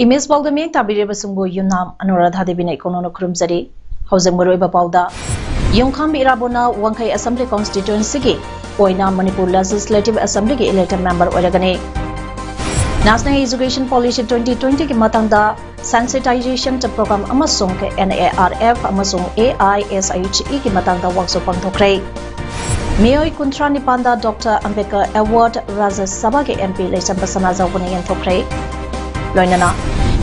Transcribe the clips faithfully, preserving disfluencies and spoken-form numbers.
Image ꯄꯥꯎꯗ ꯃꯤꯠꯌꯦꯡ ꯇꯥꯕꯤꯔꯤꯕꯁꯤꯡꯕꯨ ꯌꯨꯝꯅꯥꯝ ꯑꯅꯨꯔꯥꯙꯥ ꯗꯦꯕꯤꯅ ꯏꯀꯣꯟꯅꯅ ꯈꯨꯔꯨꯝꯖꯔꯤ꯫ ꯍꯧꯖꯤꯛ ꯃꯔꯨꯑꯣꯏꯕ ꯄꯥꯎꯗ, ꯌꯨꯝꯈꯥꯝ ꯏꯔꯥꯕꯣꯠꯅ ꯋꯥꯡꯈꯩ ꯑꯦꯁꯦꯝꯕ꯭ꯂꯤ ꯀꯣꯟꯁꯇꯤꯇ꯭ꯋꯦꯟꯁꯤꯒꯤ ꯑꯣꯏꯅ ꯃꯅꯤꯄꯨꯔ ꯂꯦꯖꯤꯁꯂꯦꯇꯤꯚ ꯑꯦꯁꯦꯝꯕ꯭ꯂꯤꯒꯤ ꯏꯂꯦꯛꯇꯦꯗ ꯃꯦꯝꯕꯔ ꯑꯣꯏꯔꯒꯅꯤ꯫ National Education Policy twenty twenty ꯒꯤ ꯃꯇꯥꯡꯗ sensitization program ꯑꯃꯁꯨꯡ N A R F ꯑꯃꯁꯨꯡ A I S H E ꯒꯤ ꯃꯇꯥꯡꯗ ꯋꯥꯛꯁꯣꯞ ꯄꯥꯡꯊꯣꯛꯈ꯭ꯔꯦ꯫ ꯃꯤꯑꯣꯏ ꯀꯨꯟꯊ꯭ꯔꯥ ꯅꯤꯄꯥꯟꯗ ꯗꯣꯛꯇꯔ ꯑꯝꯕꯦꯗꯀꯔ ꯑꯦꯋꯥꯔꯗ ꯔꯥꯖ꯭ꯌ ꯁꯚꯥꯒꯤ M P ꯂꯩꯆꯝꯕ ꯁꯅꯥꯖꯥꯎꯕꯅ ꯌꯦꯟꯊꯣꯛꯈ꯭ꯔꯦ꯫ ꯂꯣꯏꯅꯅ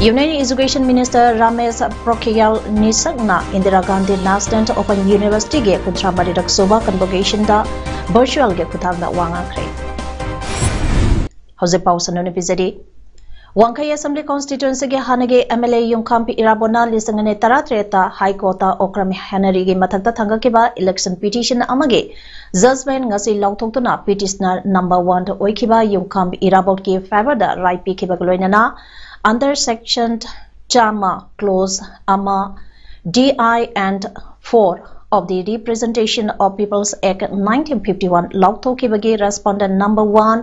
Union Education Minister Ramesh Pokhriyal ꯅꯤꯁꯪꯅ ꯏꯟꯗꯤꯔꯥ ꯒꯥꯟꯙꯤ ꯅꯦꯁꯅꯦꯜ ꯑꯣꯄꯟ ꯌꯨꯅꯤꯚꯔꯁꯤꯇꯤꯒꯤ ꯀꯨꯟꯊ꯭ꯔꯥ ꯃꯔꯤꯔꯛ ꯁꯨꯕ ꯀꯟꯚꯣꯀꯦꯁꯟꯗ ꯚꯔꯆꯨꯑꯦꯜꯒꯤ ꯈꯨꯠꯊꯥꯡꯗ ꯋꯥ ꯉꯥꯡꯈ꯭ꯔꯦ꯫ ꯍꯧꯖꯤꯛ ꯄꯥꯎ ꯁꯟꯗꯣꯛꯅ ꯄꯤꯖꯔꯤ꯫ ꯋꯥꯡꯈꯩ ꯑꯦꯁꯦꯝꯕ꯭ꯂꯤ ꯀꯣꯟꯁꯇꯤꯇ꯭ꯋꯦꯟꯁꯤꯒꯤ ꯍꯥꯟꯅꯒꯤ M L A ꯌꯨꯝꯈꯥꯝ ꯏꯔꯥꯕꯣꯠꯅ ꯂꯤꯁꯤꯡ ꯑꯅꯤ ꯇꯔꯥꯇꯔꯦꯠꯇ ꯍꯥꯏ ꯀꯣꯔꯠꯇ ꯑꯣꯀ꯭ꯔꯝ ꯍꯦꯅꯔꯤꯒꯤ ꯃꯊꯛꯇ ꯊꯥꯡꯒꯠꯈꯤꯕ ꯏꯂꯦꯛꯁꯟ ꯄꯤꯇꯤꯁꯟ ꯑꯃꯒꯤ ꯖꯖꯃꯦꯟ ꯉꯁꯤ ꯂꯥꯎꯊꯣꯛꯇꯨꯅ ꯄꯤꯇꯤꯁꯅꯔ ꯅꯝꯕꯔ ꯋꯥꯟꯗ ꯑꯣꯏꯈꯤꯕ ꯌꯨꯝꯈꯥꯝ ꯏꯔꯥꯕꯣꯠꯀꯤ ꯐꯦꯚꯔꯗ ꯔꯥꯏ ꯄꯤꯈꯤꯕꯒ ꯂꯣꯏꯅꯅ under section ꯆꯥꯝꯃ clause ꯑꯃ D I and four of the Representation of People's Act nineteen fifty-one ꯂꯥꯎꯊꯣꯛꯈꯤꯕꯒꯤ respondent number one,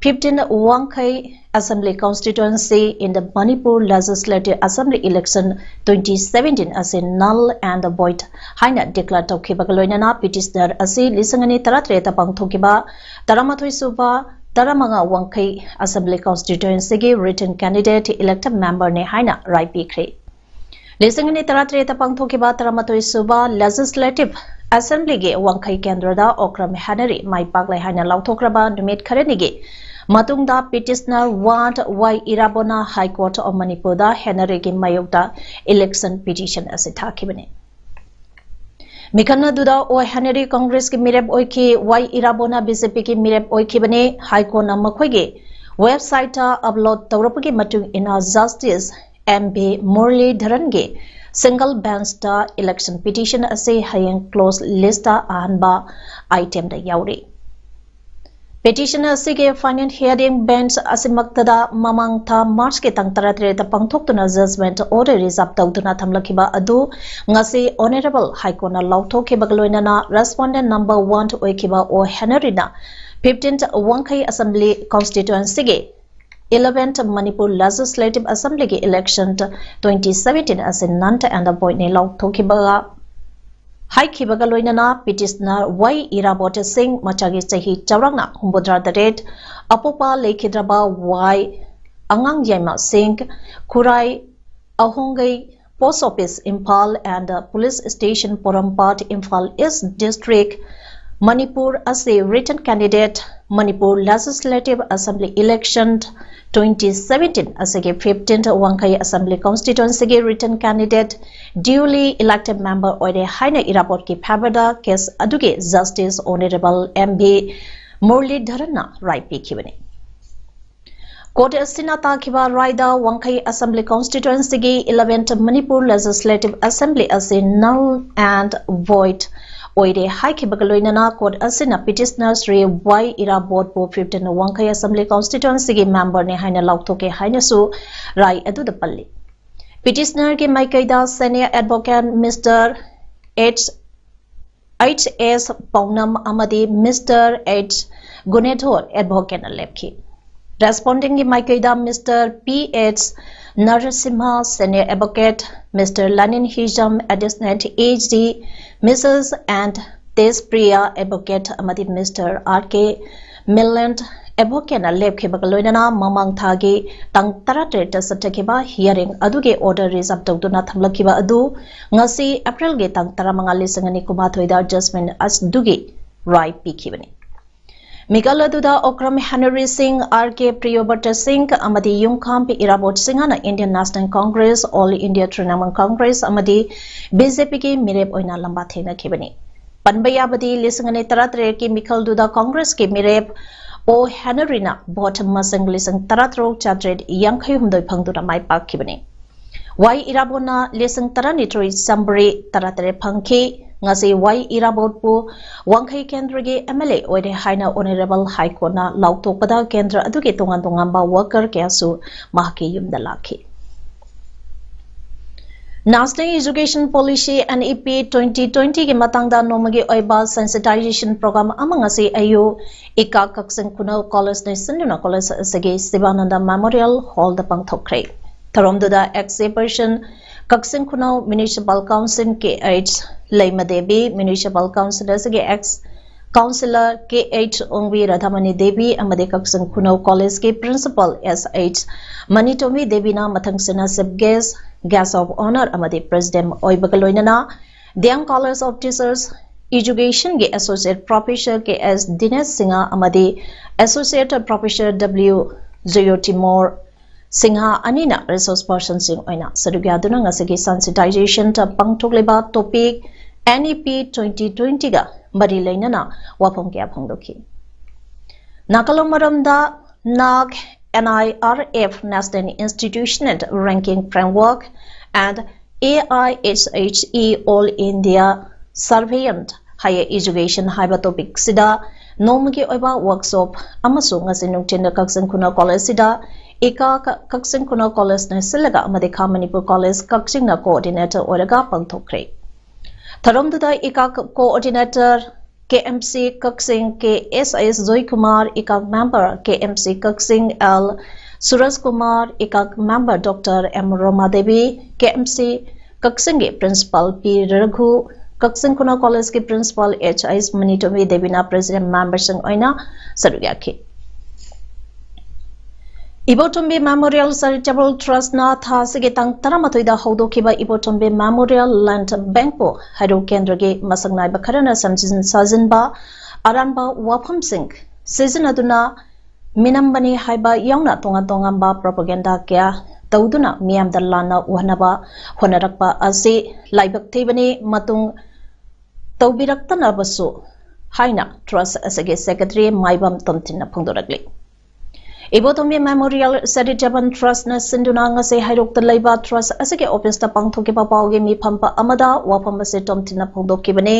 fifteen Wangkhei Assembly Constituency in the Manipur Legislative Assembly election twenty seventeen ꯑꯁꯤ null and void ꯍꯥꯏꯅ declare ꯇꯧꯈꯤꯕꯒ ꯂꯣꯏꯅꯅ ꯄꯤꯇꯤꯁꯅꯔ ꯑꯁꯤ ꯂꯤꯁꯤꯡ ꯑꯅꯤ ꯇꯔꯥꯇꯔꯦꯠꯇ ꯄꯥꯡꯊꯣꯛꯈꯤꯕ ꯇꯔꯥꯃꯥꯊꯣꯏ ꯁꯨꯕ ꯇꯔꯥꯃꯉꯥ ꯋꯥꯡꯈꯩ Assembly Constituencyꯒꯤ written candidate elected memberꯅꯤ ꯍꯥꯏꯅ ꯔꯥꯏ ꯄꯤꯈ꯭ꯔꯦ꯫ ꯂꯤꯁꯤꯡ ꯑꯅꯤ ꯇꯔꯥꯇꯔꯦꯠꯇ ꯄꯥꯡꯊꯣꯛꯈꯤꯕ ꯇꯔꯥꯃꯥꯊꯣꯏ ꯁꯨꯕ Legislative Assemblyꯒꯤ ꯋꯥꯡꯈꯩ ꯀꯦꯟꯗ꯭ꯔꯗ ꯑꯣꯀ꯭ꯔꯝ ꯍꯦꯅꯔꯤ ꯃꯥꯏ ꯄꯥꯛꯂꯦ ꯍꯥꯏꯅ ꯂꯥꯎꯊꯣꯛꯈ꯭ꯔꯕ ꯅꯨꯃꯤꯠ ꯈꯔꯅꯤꯒꯤ ꯃꯇꯨꯡꯗ ꯄꯤꯇꯤꯁꯅꯔ ꯋꯥꯟ ꯋꯥꯏ ꯏꯔꯥꯕꯣꯠꯅ ꯍꯥꯏ ꯀꯣꯔꯠ ꯑꯣꯐ ꯃꯅꯤꯄꯨꯔꯗ ꯍꯦꯅꯔꯤꯒꯤ ꯃꯥꯌꯣꯛꯇ ꯏꯂꯦꯛꯁꯟ ꯄꯤꯇꯤꯁꯟ ꯑꯁꯤ ꯊꯥꯈꯤꯕꯅꯤ꯫ ꯃꯤꯈꯠꯅꯗꯨꯗ ꯑꯣ ꯍꯦꯅꯔꯤ ꯀꯪꯒ꯭ꯔꯦꯁꯀꯤ ꯃꯤꯔꯦꯞ ꯑꯣꯏꯈꯤ, ꯋꯥꯏ ꯏꯔꯥꯕꯣꯠꯅ B J Pꯒꯤ ꯃꯤꯔꯦꯞ ꯑꯣꯏꯈꯤꯕꯅꯤ꯫ ꯍꯥꯏ ꯀꯣꯔꯠꯅ ꯃꯈꯣꯏꯒꯤ Website-ꯇ upload ꯇꯧꯔꯛꯄꯒꯤ ꯃꯇꯨꯡ ꯏꯟꯅ Justice M B Muralidharanꯒꯤ single bench-ꯇ election petition ꯑꯁꯤ ꯍꯌꯦꯡ close list-ꯇ ꯑꯍꯥꯟꯕ item-ꯗ ꯌꯥꯎꯔꯤ꯫ Petition ꯑꯁꯤꯒꯤ final hearing bench ꯑꯁꯤꯃꯛꯇꯗ ꯃꯃꯥꯡ ꯊꯥ March-ꯀꯤ ꯇꯥꯡ ꯇꯔꯥꯇꯔꯦꯠꯇ ꯄꯥꯡꯊꯣꯛꯇꯨꯅ judgment order reserve ꯇꯧꯗꯨꯅ ꯊꯝꯂꯛꯈꯤꯕ ꯑꯗꯨ ꯉꯁꯤ Honourable High Court-ꯅ ꯂꯥꯎꯊꯣꯛꯈꯤꯕꯒ ꯂꯣꯏꯅꯅ respondent number one ꯑꯣꯏꯈꯤꯕ O Henry-ꯅ fifteenth Wangkhei Assembly Constituency-ꯒꯤ eleventh Manipur Legislative Assembly-ꯒꯤ election twenty seventeen ꯑꯁꯤ null and void-ꯅꯤ ꯂꯥꯎꯊꯣꯛꯈꯤꯕꯒ ꯍꯥꯏꯈꯤꯕꯒ ꯂꯣꯏꯅꯅ petitioner Y Irabot Singh, ꯃꯆꯥꯒꯤ ꯆꯍꯤ ꯆꯥꯎꯔꯥꯛꯅ ꯍꯨꯝꯐꯨꯇꯔꯥ ꯇꯔꯦꯠ, ꯑꯄꯣꯛꯄ ꯂꯩꯈꯤꯗ꯭ꯔꯕ Y ꯑꯉꯥꯡ ꯌꯥꯏꯃ ꯁꯤꯡ, ꯈꯨꯔꯥꯏ ꯑꯍꯣꯡꯒꯩ Post Office Imphal and Police Station Porompat, Imphal East District, Manipur ꯑꯁꯤ written candidate Manipur Legislative Assembly election twenty seventeen ꯑꯁꯤꯒꯤ fifteenth Wangkhei Assembly Constituency-ꯒꯤ written candidate duly elected member ꯑꯣꯏꯔꯦ ꯍꯥꯏꯅ Irabot-ꯀꯤ favour-ꯗ case ꯑꯗꯨꯒꯤ Justice Honourable M B Muralidharan-ꯅ ꯔꯥꯏ ꯄꯤꯈꯤꯕꯅꯤ꯫ Court ꯑꯁꯤꯅ ꯇꯥꯈꯤꯕ ꯔꯥꯏꯗ Wangkhei Assembly Constituency-ꯒꯤ eleventh Manipur Legislative Assembly ꯑꯁꯤ null and void ꯑꯣꯏꯔꯦ ꯍꯥꯏꯈꯤꯕꯒ ꯂꯣꯏꯅꯅ court ꯑꯁꯤꯅ petitioner Shri Y Irabot-ꯕꯨ fifteenth Wangkhei Assembly Constituency-ꯒꯤ member-ꯅꯤ ꯍꯥꯏꯅ ꯂꯥꯎꯊꯣꯛꯈꯤ ꯍꯥꯏꯅꯁꯨ ꯔꯥꯏ ꯑꯗꯨꯗ ꯄꯜꯂꯤ꯫ Petitioner-ꯒꯤ ꯃꯥꯏꯀꯩꯗ senior advocate Mister H H S ꯄꯥꯎꯅꯝ ꯑꯃꯗꯤ Mister H ꯒꯨꯅꯦꯙꯣꯔ advocate-ꯅ ꯂꯦꯞꯈꯤ꯫ Respondent-ꯒꯤ ꯃꯥꯏꯀꯩꯗ Mister P H Narasimha, senior advocate, Mister ꯂꯥꯅꯤꯟ Hijam, additional A G, Missus and Tejpriya, advocate, ꯑꯃꯗꯤ Mister R K Milland, advocate-ꯅ ꯂꯦꯞꯈꯤꯕꯒ ꯂꯣꯏꯅꯅ ꯃꯃꯥꯡ ꯊꯥꯒꯤ ꯇꯥꯡ ꯇꯔꯥꯇꯔꯦꯠꯇ ꯆꯠꯊꯈꯤꯕ hearing ꯑꯗꯨꯒꯤ order reserve ꯇꯧꯗꯨꯅ ꯊꯝꯂꯛꯈꯤꯕ ꯑꯗꯨ ꯉꯁꯤ April-ꯒꯤ ꯇꯥꯡ ꯇꯔꯥꯃꯉꯥ, ꯂꯤꯁꯤꯡ ꯑꯅꯤ ꯀꯨꯟꯃꯥꯊꯣꯏꯗ judgment ꯑꯗꯨꯒꯤ ꯔꯥꯏ ꯄꯤꯈꯤꯕꯅꯤ꯫ ꯃꯤꯀꯜ ꯑꯗꯨꯗ ꯑꯣꯀ꯭ꯔꯝ ꯍꯦꯅꯔꯤ ꯁꯤꯡ, R K ꯄ꯭ꯔꯤꯌꯣꯕ꯭ꯔꯇ ꯁꯤꯡ ꯑꯃꯗꯤ ꯌꯨꯝꯈꯥꯝ ꯏꯔꯥꯕꯣꯠ ꯁꯤꯡꯍꯅ Indian National Congress, All India Trinamool Congress ꯑꯃꯗꯤ B J P-ꯒꯤ ꯃꯤꯔꯦꯞ ꯑꯣꯏꯅ ꯂꯝꯕꯥ ꯊꯦꯡꯅꯈꯤꯕꯅꯤ꯫ ꯄꯟꯕ ꯌꯥꯕꯗꯤ, ꯂꯤꯁꯤꯡ ꯑꯅꯤ ꯇꯔꯥꯇꯔꯦꯠꯀꯤ ꯃꯤꯈꯜꯗꯨꯗ Congress-ꯀꯤ ꯃꯤꯔꯦꯞ ꯑꯣ ꯍꯦꯅꯔꯤꯅ ꯚꯣꯠ ꯃꯁꯤꯡ ꯂꯤꯁꯤꯡ ꯇꯔꯥꯇꯔꯨꯛ ꯆꯥꯇ꯭ꯔꯦꯠ ꯌꯥꯡꯈꯩ ꯍꯨꯝꯗꯣꯏ ꯐꯪꯗꯨꯅ ꯃꯥꯏ ꯄꯥꯛꯈꯤꯕꯅꯤ꯫ ꯋꯥꯏ ꯏꯔꯥꯕꯣꯠꯅ ꯂꯤꯁꯤꯡ ꯇꯔꯥꯅꯤꯊꯣꯏ ꯆꯥꯝꯃꯔꯤ ꯇꯔꯥꯇꯔꯦꯠ ꯐꯪꯈꯤ꯫ ꯉꯁꯤ ꯋꯥꯏ ꯏꯔꯥꯕꯣꯠꯄꯨ ꯋꯥꯡꯈꯩ ꯀꯦꯟꯗ꯭ꯔꯒꯤ ꯑꯦꯝ ꯑꯦꯜ ꯑꯦ ꯑꯣꯏꯔꯦ ꯍꯥꯏꯅ ꯑꯣꯅꯔꯦꯕꯜ ꯍꯥꯏ ꯀꯣꯔꯠꯅ ꯂꯥꯎꯊꯣꯛꯄꯗ ꯀꯦꯟꯗ꯭ꯔ ꯑꯗꯨꯒꯤ ꯇꯣꯉꯥꯟ ꯇꯣꯉꯥꯟꯕ ꯋꯥꯀꯔ ꯀꯌꯥꯁꯨ ꯃꯍꯥꯛꯀꯤ ꯌꯨꯝꯗ ꯂꯥꯛꯈꯤ꯫ National Education Policy, N E P, twenty twenty ꯒꯤ ꯃꯇꯥꯡꯗ ꯅꯣꯡꯃꯒꯤ ꯑꯣꯏꯕ sensitization program ꯑꯃ ꯉꯁꯤ ꯑꯌꯨꯛ ꯏꯀꯥ ꯀꯛꯆꯤꯡ ꯈꯨꯅꯧ ꯀꯣꯂꯦꯖꯅ ꯁꯤꯟꯗꯨꯅ ꯀꯣꯂꯦꯖ ꯑꯁꯤꯒꯤ ꯁꯤꯕꯥꯅꯟꯗ ꯃꯦꯃꯣꯔꯤꯌꯦꯜ ꯍꯣꯜꯗ ꯄꯥꯡꯊꯣꯛꯈ꯭ꯔꯦ꯫ ꯊꯧꯔꯝꯗꯨꯗ ex chairperson ꯀꯛꯆꯤꯡ ꯈꯨꯅꯧ municipal council K H ꯂꯩꯃ ꯗꯦꯕꯤ, municipal council ꯑꯁꯤꯒꯤ ex councillor K H ꯑꯣꯡꯕꯤ ꯔꯥꯙꯥꯃꯅꯤ ꯗꯦꯕꯤ ꯑꯃꯗꯤ ꯀꯛꯆꯤꯡ ꯈꯨꯅꯧ ꯀꯣꯂꯦꯖꯀꯤ principal S H ꯃꯅꯤꯇꯣꯝꯕꯤ ꯗꯦꯕꯤꯅ ꯃꯊꯪꯁꯤꯠꯅ chief guest, guest of honour ꯑꯃꯗꯤ president ꯑꯣꯏꯕꯒ ꯂꯣꯏꯅꯅ ꯗꯤꯌꯥꯡ College of Teachers Educationꯒꯤ associate professor K S ꯗꯤꯅꯦꯁ ꯁꯤꯡꯍ ꯑꯃꯗꯤ associate professor W ꯖꯌꯣꯇꯤꯃꯣꯔ ꯁꯤꯡꯍ ꯑꯅꯤꯅ resource personꯁꯤꯡ ꯑꯣꯏꯅ ꯁꯔꯨꯛ ꯌꯥꯗꯨꯅ ꯉꯁꯤꯒꯤ sensitizationꯗ ꯄꯥꯡꯊꯣꯛꯂꯤꯕ topic N E P twenty twentyꯒ ꯃꯔꯤ ꯂꯩꯅꯅ ꯋꯥꯐꯝ ꯀꯌꯥ ꯐꯣꯡꯗꯣꯛꯈꯤ꯫ ꯅꯥꯀꯜꯂꯣꯟ ꯃꯔꯝꯗ ꯅꯥꯛ, N I R F, National Institutional Ranking Framework and A I S H E All India Surveillance Higher Education ꯍꯥꯏꯕ topicꯁꯤꯗ ꯅꯣꯡꯃꯒꯤ ꯑꯣꯏꯕ workshop ꯑꯃꯁꯨ ꯉꯁꯤ ꯅꯨꯡꯊꯤꯜꯗ ꯀꯛꯆꯤꯡ ꯈꯨꯅꯧ ꯀꯣꯂꯦꯖꯁꯤꯗ ꯏꯀꯥ ꯀꯛꯆꯤꯡ ꯈꯨꯅꯧ ꯀꯣꯂꯦꯖꯅ ꯁꯤꯜꯂꯒ ꯑꯃꯗꯤ ꯈꯥ ꯃꯅꯤꯄꯨꯔ ꯀꯣꯂꯦꯖ ꯀꯛꯆꯤꯡꯅ coordinator ꯑꯣꯏꯔꯒ ꯄꯥꯡꯊꯣꯛꯈ꯭ꯔꯦ꯫ ꯊꯧꯔꯝꯗꯨꯗ ꯏꯀꯥ coordinator K M C ꯀꯛꯆꯤꯡ K S S Joykumar, ꯏꯀꯥ member K M C ꯀꯛꯆꯤꯡ L ꯁꯨꯔꯖ Kumar, ꯏꯀꯥ member Doctor M ꯔꯣꯃꯥ Devi, K M C ꯀꯛꯆꯤꯡꯒꯤ principal P ꯔꯘꯨ, ꯀꯛꯆꯤꯡ ꯈꯨꯅꯧ ꯀꯣꯂꯦꯖꯀꯤ principal H I ꯃꯅꯤꯇꯣꯝꯕꯤ ꯗꯦꯕꯤꯅ president memberꯁꯤꯡ ꯑꯣꯏꯅ ꯁꯔꯨꯛ ꯌꯥꯈꯤ꯫ ꯏꯕꯣꯇꯣꯝꯕꯤ Memorial Charitable Trustꯅ ꯊꯥ ꯑꯁꯤꯒꯤ ꯇꯥꯡ ꯇꯔꯥꯃꯥꯊꯣꯏꯗ ꯍꯧꯗꯣꯛꯈꯤꯕ ꯏꯕꯣꯇꯣꯝꯕꯤ Memorial Land Bankꯄꯨ ꯍꯩꯔꯧ ꯀꯦꯟꯗ꯭ꯔꯒꯤ ꯃꯁꯛ ꯅꯥꯏꯕ ꯈꯔꯅ ꯁꯦꯝꯖꯤꯟ ꯁꯥꯖꯤꯟꯕ ꯑꯔꯥꯟꯕ ꯋꯥꯐꯝꯁꯤꯡ ꯁꯤꯖꯤꯟꯅꯗꯨꯅ ꯃꯤꯅꯝꯕꯅꯤ ꯍꯥꯏꯕ ꯌꯥꯎꯅ ꯇꯣꯉꯥꯟ ꯇꯣꯉꯥꯟꯕ propaganda ꯀꯌꯥ ꯇꯧꯗꯨꯅ ꯃꯤꯌꯥꯝꯗ ꯂꯥꯟꯅ ꯎꯍꯟꯅꯕ ꯍꯣꯠꯅꯔꯛꯄ ꯑꯁꯤ ꯂꯥꯏꯕꯛ ꯊꯤꯕꯅꯤ꯫ ꯃꯇꯨꯡ ꯇꯧꯕꯤꯔꯛꯇꯅꯕꯁꯨ ꯍꯥꯏꯅ ꯇ꯭ꯔꯁ ꯑꯁꯤꯒꯤ ꯁꯦꯀ꯭ꯔꯦꯇꯔꯤ ꯃꯥꯏꯕꯝ ꯇꯣꯝꯊꯤꯟꯅ ꯐꯣꯡꯗꯣꯔꯛꯂꯤ꯫ ꯏꯕꯣꯇꯣꯝꯕꯤ ꯃꯦꯃꯣꯔꯤꯌꯦꯜ ꯆꯦꯔꯤꯇꯦꯕꯜ ꯇ꯭ꯔꯁꯅ ꯁꯤꯟꯗꯨꯅ ꯉꯁꯤ ꯍꯩꯔꯣꯛꯇ ꯂꯩꯕ ꯇ꯭ꯔꯁ ꯑꯁꯤꯒꯤ ꯑꯣꯐꯤꯁꯇ ꯄꯥꯡꯊꯣꯛꯈꯤꯕ ꯄꯥꯎꯒꯤ ꯃꯤꯐꯝ ꯑꯃꯗ ꯋꯥꯐꯝ ꯑꯁꯤ ꯇꯣꯝꯊꯤꯟꯅ ꯐꯣꯡꯗꯣꯛꯈꯤꯕꯅꯤ꯫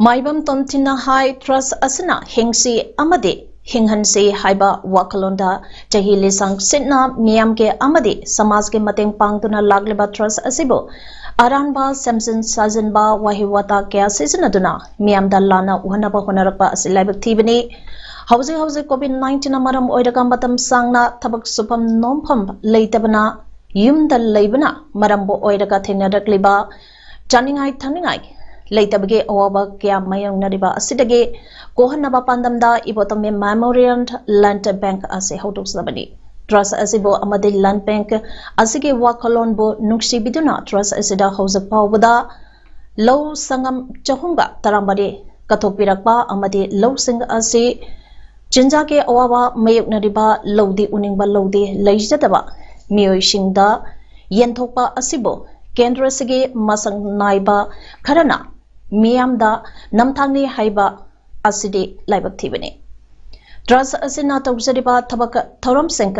ꯃꯥꯏꯕꯝ ꯇꯣꯝꯊꯤꯟꯅ ꯍꯥꯏ, ꯇ꯭ꯔꯁ ꯑꯁꯤꯅ ꯍꯤꯡꯁꯤ ꯑꯃꯗꯤ ꯍꯤꯡꯍꯟꯁꯤ ꯍꯥꯏꯕ ꯋꯥꯈꯜꯂꯣꯟꯗ ꯆꯍꯤ ꯂꯤꯁꯥꯡ ꯁꯤꯠꯅ ꯃꯤꯌꯥꯝꯒꯤ ꯑꯃꯗꯤ ꯁꯃꯥꯖꯒꯤ ꯃꯇꯦꯡ ꯄꯥꯡꯗꯨꯅ ꯂꯥꯛꯂꯤꯕ ꯇ꯭ꯔꯁ ꯑꯁꯤꯕꯨ ꯑꯔꯥꯟꯕ ꯁꯦꯝꯖꯤꯟ ꯁꯥꯖꯤꯟꯕ ꯋꯥꯍꯩ ꯋꯥꯇꯥ ꯀꯌꯥ ꯁꯤꯖꯤꯟꯅꯗꯨꯅ ꯃꯤꯌꯥꯝꯗ ꯂꯥꯟꯅ ꯎꯍꯟꯅꯕ ꯍꯣꯠꯅꯔꯛꯄ ꯑꯁꯤ ꯂꯥꯏꯕꯛ ꯊꯤꯕꯅꯤ꯫ ꯍꯧꯖꯤꯛ ꯍꯧꯖꯤꯛ COVID nineteen ꯃꯔꯝ ꯑꯣꯏꯔꯒ ꯃꯇꯝ ꯁꯥꯡꯅ ꯊꯕꯛ ꯁꯨꯐꯝ ꯅꯣꯝꯐꯝ ꯂꯩꯇꯕꯅ, ꯌꯨꯝꯗ ꯂꯩꯕꯅ ꯃꯔꯝꯕꯨ ꯑꯣꯏꯔꯒ ꯊꯦꯡꯅꯔꯛꯂꯤꯕ ꯆꯥꯅꯤꯡꯉꯥꯏ ꯊꯛꯅꯤꯡꯉꯥꯏ ꯂꯩꯇꯕꯒꯤ ꯑꯋꯥꯕ ꯀꯌꯥ ꯃꯥꯌꯣꯛꯅꯔꯤꯕ ꯑꯁꯤꯗꯒꯤ ꯀꯣꯛꯍꯟꯅꯕ ꯄꯥꯟꯗꯝꯗ ꯏꯕꯣꯇꯣꯝꯕꯤ ꯃꯦꯃꯣꯔꯤꯌꯦꯜ ꯂꯦꯟꯗ ꯕꯦꯡꯛ ꯑꯁꯤ ꯍꯧꯗꯣꯛꯆꯕꯅꯤ꯫ ꯇ꯭ꯔꯁ ꯑꯁꯤꯕꯨ ꯑꯃꯗꯤ ꯂꯦꯟꯗ ꯕꯦꯡꯛ ꯑꯁꯤꯒꯤ ꯋꯥꯈꯜꯂꯣꯟꯕꯨ ꯅꯨꯡꯁꯤꯕꯤꯗꯨꯅ ꯇ꯭ꯔꯁ ꯑꯁꯤꯗ ꯍꯧꯖꯤꯛ ꯐꯥꯎꯕꯗ ꯂꯧ ꯁꯪꯉꯝ ꯆꯍꯨꯝꯒ ꯇꯔꯥꯃꯔꯤ ꯀꯠꯊꯣꯛꯄꯤꯔꯛꯄ ꯑꯃꯗꯤ ꯂꯧꯁꯤꯡ ꯑꯁꯤ ꯆꯤꯟꯖꯥꯛꯀꯤ ꯑꯋꯥꯕ ꯃꯥꯌꯣꯛꯅꯔꯤꯕ ꯂꯧꯗꯤ ꯎꯅꯤꯡꯕ ꯂꯧꯗꯤ ꯂꯩꯖꯗꯕ ꯃꯤꯑꯣꯏꯁꯤꯡꯗ ꯌꯦꯟꯊꯣꯛꯄ ꯑꯁꯤꯕꯨ ꯀꯦꯟꯗ꯭ꯔ ꯑꯁꯤꯒꯤ ꯃꯁꯛ ꯅꯥꯏꯕ ꯈꯔꯅ ꯃꯤꯌꯥꯝꯗ ꯅꯝꯊꯥꯛꯅꯤ ꯍꯥꯏꯕ ꯑꯁꯤꯗꯤ ꯂꯥꯏꯕꯛ ꯊꯤꯕꯅꯤ꯫ ꯇ꯭ꯔꯁ ꯑꯁꯤꯅ ꯇꯧꯖꯔꯤꯕ ꯊꯕꯛ ꯊꯧꯔꯝꯁꯤꯡ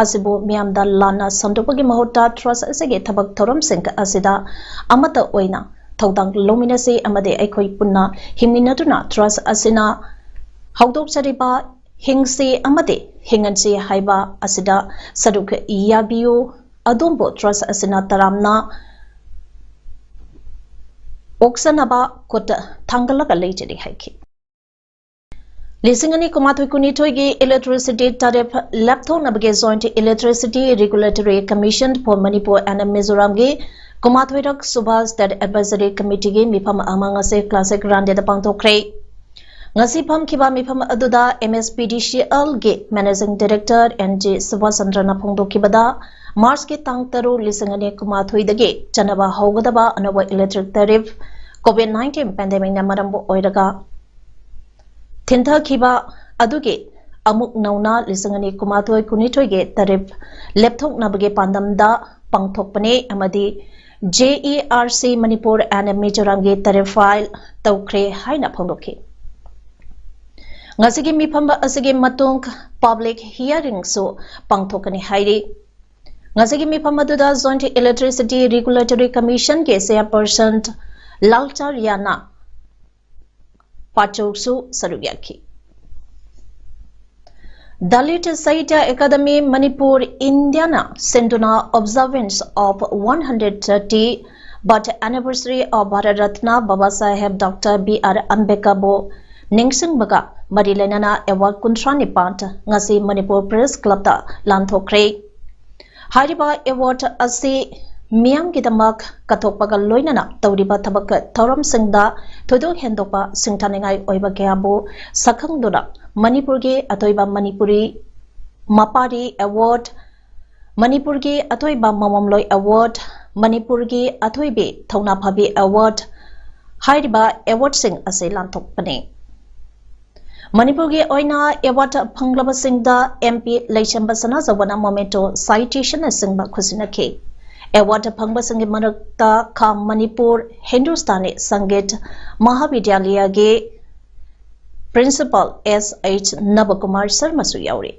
ꯑꯁꯤꯕꯨ ꯃꯤꯌꯥꯝꯗ ꯂꯥꯟꯅ ꯁꯟꯗꯣꯛꯄꯒꯤ ꯃꯍꯨꯠꯇ ꯇ꯭ꯔꯁ ꯑꯁꯤꯒꯤ ꯊꯕꯛ ꯊꯧꯔꯝꯁꯤꯡ ꯑꯁꯤꯗ ꯑꯃꯠꯇ ꯑꯣꯏꯅ ꯊꯧꯗꯥꯡ ꯂꯧꯃꯤꯟꯅꯁꯤ ꯑꯃꯗꯤ ꯑꯩꯈꯣꯏ ꯄꯨꯟꯅ ꯍꯤꯡꯃꯤꯟꯅꯗꯨꯅ ꯇ꯭ꯔꯁ ꯑꯁꯤꯅ ꯍꯧꯗꯣꯛꯆꯔꯤꯕ ꯍꯤꯡꯁꯤ ꯑꯃꯗꯤ ꯍꯤꯡꯍꯟꯁꯤ ꯍꯥꯏꯕ ꯑꯁꯤꯗ ꯁꯔꯨꯛ ꯌꯥꯕꯤꯌꯨ꯫ ꯑꯗꯣꯝꯕꯨ ꯇ꯭ꯔꯁ ꯑꯁꯤꯅ ꯇꯔꯥꯝꯅ ꯑꯣꯛꯆꯅꯕ ꯈꯨꯠ ꯊꯥꯡꯒꯠꯂꯒ ꯂꯩꯖꯔꯤ ꯍꯥꯏꯈꯤ꯫ ꯂꯤꯁꯤꯡ ꯑꯅꯤ ꯀꯨꯟꯃꯥꯊꯣꯏ ꯀꯨꯟꯅꯤꯊꯣꯏꯒꯤ electricity tariff ꯂꯦꯞꯊꯣꯛꯅꯕꯒꯤ Joint Electricity Regulatory Commission for Manipur and ꯃꯤꯖꯣꯔꯥꯝꯒꯤ ꯀꯨꯟꯃꯥꯊꯣꯏꯔꯛ ꯁꯨꯕ State Advisory Committeeꯒꯤ ꯃꯤꯐꯝ ꯑꯃ ꯉꯁꯤ Classic Randéꯗ ꯄꯥꯡꯊꯣꯛꯈ꯭ꯔꯦ꯫ ꯉꯁꯤ ꯐꯝꯈꯤꯕ ꯃꯤꯐꯝ ꯑꯗꯨꯗ MSPDCLꯒꯤ Managing Director N G Subhas ꯆꯟꯗ꯭ꯔꯅ ꯐꯣꯡꯗꯣꯛꯈꯤꯕꯗ, ꯃꯥꯔꯆꯀꯤ ꯇꯥꯡ ꯇꯔꯨꯛ, ꯂꯤꯁꯤꯡ ꯑꯅꯤ ꯀꯨꯟꯃꯥꯊꯣꯏꯗꯒꯤ ꯆꯠꯅꯕ ꯍꯧꯒꯗꯕ ꯑꯅꯧꯕ electric tariff COVID nineteen pandemicꯅ ꯃꯔꯝ ꯑꯣꯏꯔꯒ ꯊꯤꯟꯊꯈꯤꯕ ꯑꯗꯨꯒꯤ ꯑꯃꯨꯛ ꯅꯧꯅ ꯂꯤꯁꯤꯡ ꯑꯅꯤ ꯀꯨꯟꯃꯥꯊꯣꯏ ꯀꯨꯟꯅꯤꯊꯣꯏꯒꯤ tariff ꯂꯦꯞꯊꯣꯛꯅꯕꯒꯤ ꯄꯥꯟꯗꯝꯗ ꯄꯥꯡꯊꯣꯛꯄꯅꯤ ꯑꯃꯗꯤ JERC Manipur and ꯃꯤꯖꯣꯔꯥꯝꯒꯤ tariff file ꯇꯧꯈ꯭ꯔꯦ ꯍꯥꯏꯅ ꯐꯣꯡꯗꯣꯛꯈꯤ꯫ ꯉꯁꯤꯒꯤ ꯃꯤꯐꯝ ꯑꯁꯤꯒꯤ ꯃꯇꯨꯡ public hearingꯁꯨ ꯄꯥꯡꯊꯣꯛꯀꯅꯤ ꯍꯥꯏꯔꯤ꯫ ꯉꯁꯤꯒꯤ ꯃꯤꯐꯝ ꯑꯗꯨꯗ Joint Electricity Regulatory Commissionꯒꯤ chairperson ꯂꯥꯜꯆꯥꯔꯤꯌꯥꯅ ꯄꯥꯆꯧꯁꯨ ꯁꯔꯨꯛ ꯌꯥꯈꯤ꯫ Dalit Sahitya Akademi Manipur Indiana ꯁꯤꯟꯗꯨꯅ observance of one hundred thirty birth anniversary of Bharat Ratna Baba Saheb Doctor B R Ambedkarꯕꯨ ꯅꯤꯡꯁꯤꯡꯕꯒ ꯃꯔꯤ ꯂꯩꯅꯅ award ꯀꯨꯟꯊ꯭ꯔꯥ ꯅꯤꯄꯥꯟ ꯉꯁꯤ ꯃꯅꯤꯄꯨꯔ Press Clubꯇ ꯂꯥꯟꯊꯣꯛꯈ꯭ꯔꯦ꯫ ꯍꯥꯏꯔꯤꯕ award ꯑꯁꯤ ꯃꯤꯌꯥꯝꯒꯤꯗꯃꯛ ꯀꯠꯊꯣꯛꯄꯒ ꯂꯣꯏꯅꯅ ꯇꯧꯔꯤꯕ ꯊꯕꯛ ꯊꯧꯔꯝꯁꯤꯡꯗ ꯊꯣꯏꯗꯣꯛ ꯍꯦꯟꯗꯣꯛꯄ ꯁꯤꯡꯊꯥꯅꯤꯡꯉꯥꯏ ꯑꯣꯏꯕ ꯀꯌꯥꯕꯨ ꯁꯛꯈꯪꯗꯨꯅ ꯃꯅꯤꯄꯨꯔꯒꯤ ꯑꯊꯣꯏꯕ ꯃꯅꯤꯄꯨꯔꯤ ꯃꯄꯥꯔꯤ award, ꯃꯅꯤꯄꯨꯔꯒꯤ ꯑꯊꯣꯏꯕ ꯃꯃꯣꯝꯂꯣꯏ award, ꯃꯅꯤꯄꯨꯔꯒꯤ ꯑꯊꯣꯏꯕꯤ ꯊꯧꯅꯥ ꯐꯕꯤ award ꯍꯥꯏꯔꯤꯕ awardꯁꯤꯡ ꯑꯁꯤ ꯂꯥꯟꯊꯣꯛꯄꯅꯤ꯫ ꯃꯅꯤꯄꯨꯔꯒꯤ ꯑꯣꯏꯅ award ꯐꯪꯂꯕꯁꯤꯡꯗ M P ꯂꯩꯁꯦꯝꯕ ꯁꯅꯥꯖꯥꯎꯕꯅ memento, citationꯅꯆꯤꯡꯕ ꯈꯨꯠꯁꯤꯟꯅꯈꯤ꯫ Award ꯐꯪꯕꯁꯤꯡꯒꯤ ꯃꯔꯛꯇ ꯈꯥ ꯃꯅꯤꯄꯨꯔ ꯍꯤꯟꯗꯨꯁꯇꯥꯅꯤ ꯁꯪꯒꯤꯠ ꯃꯍꯥꯕꯤꯗ꯭ꯌꯥꯂꯌꯒꯤ Principal S H ꯅꯕꯀꯨꯃꯥꯔ ꯁꯔꯃꯁꯨ ꯌꯥꯎꯔꯤ꯫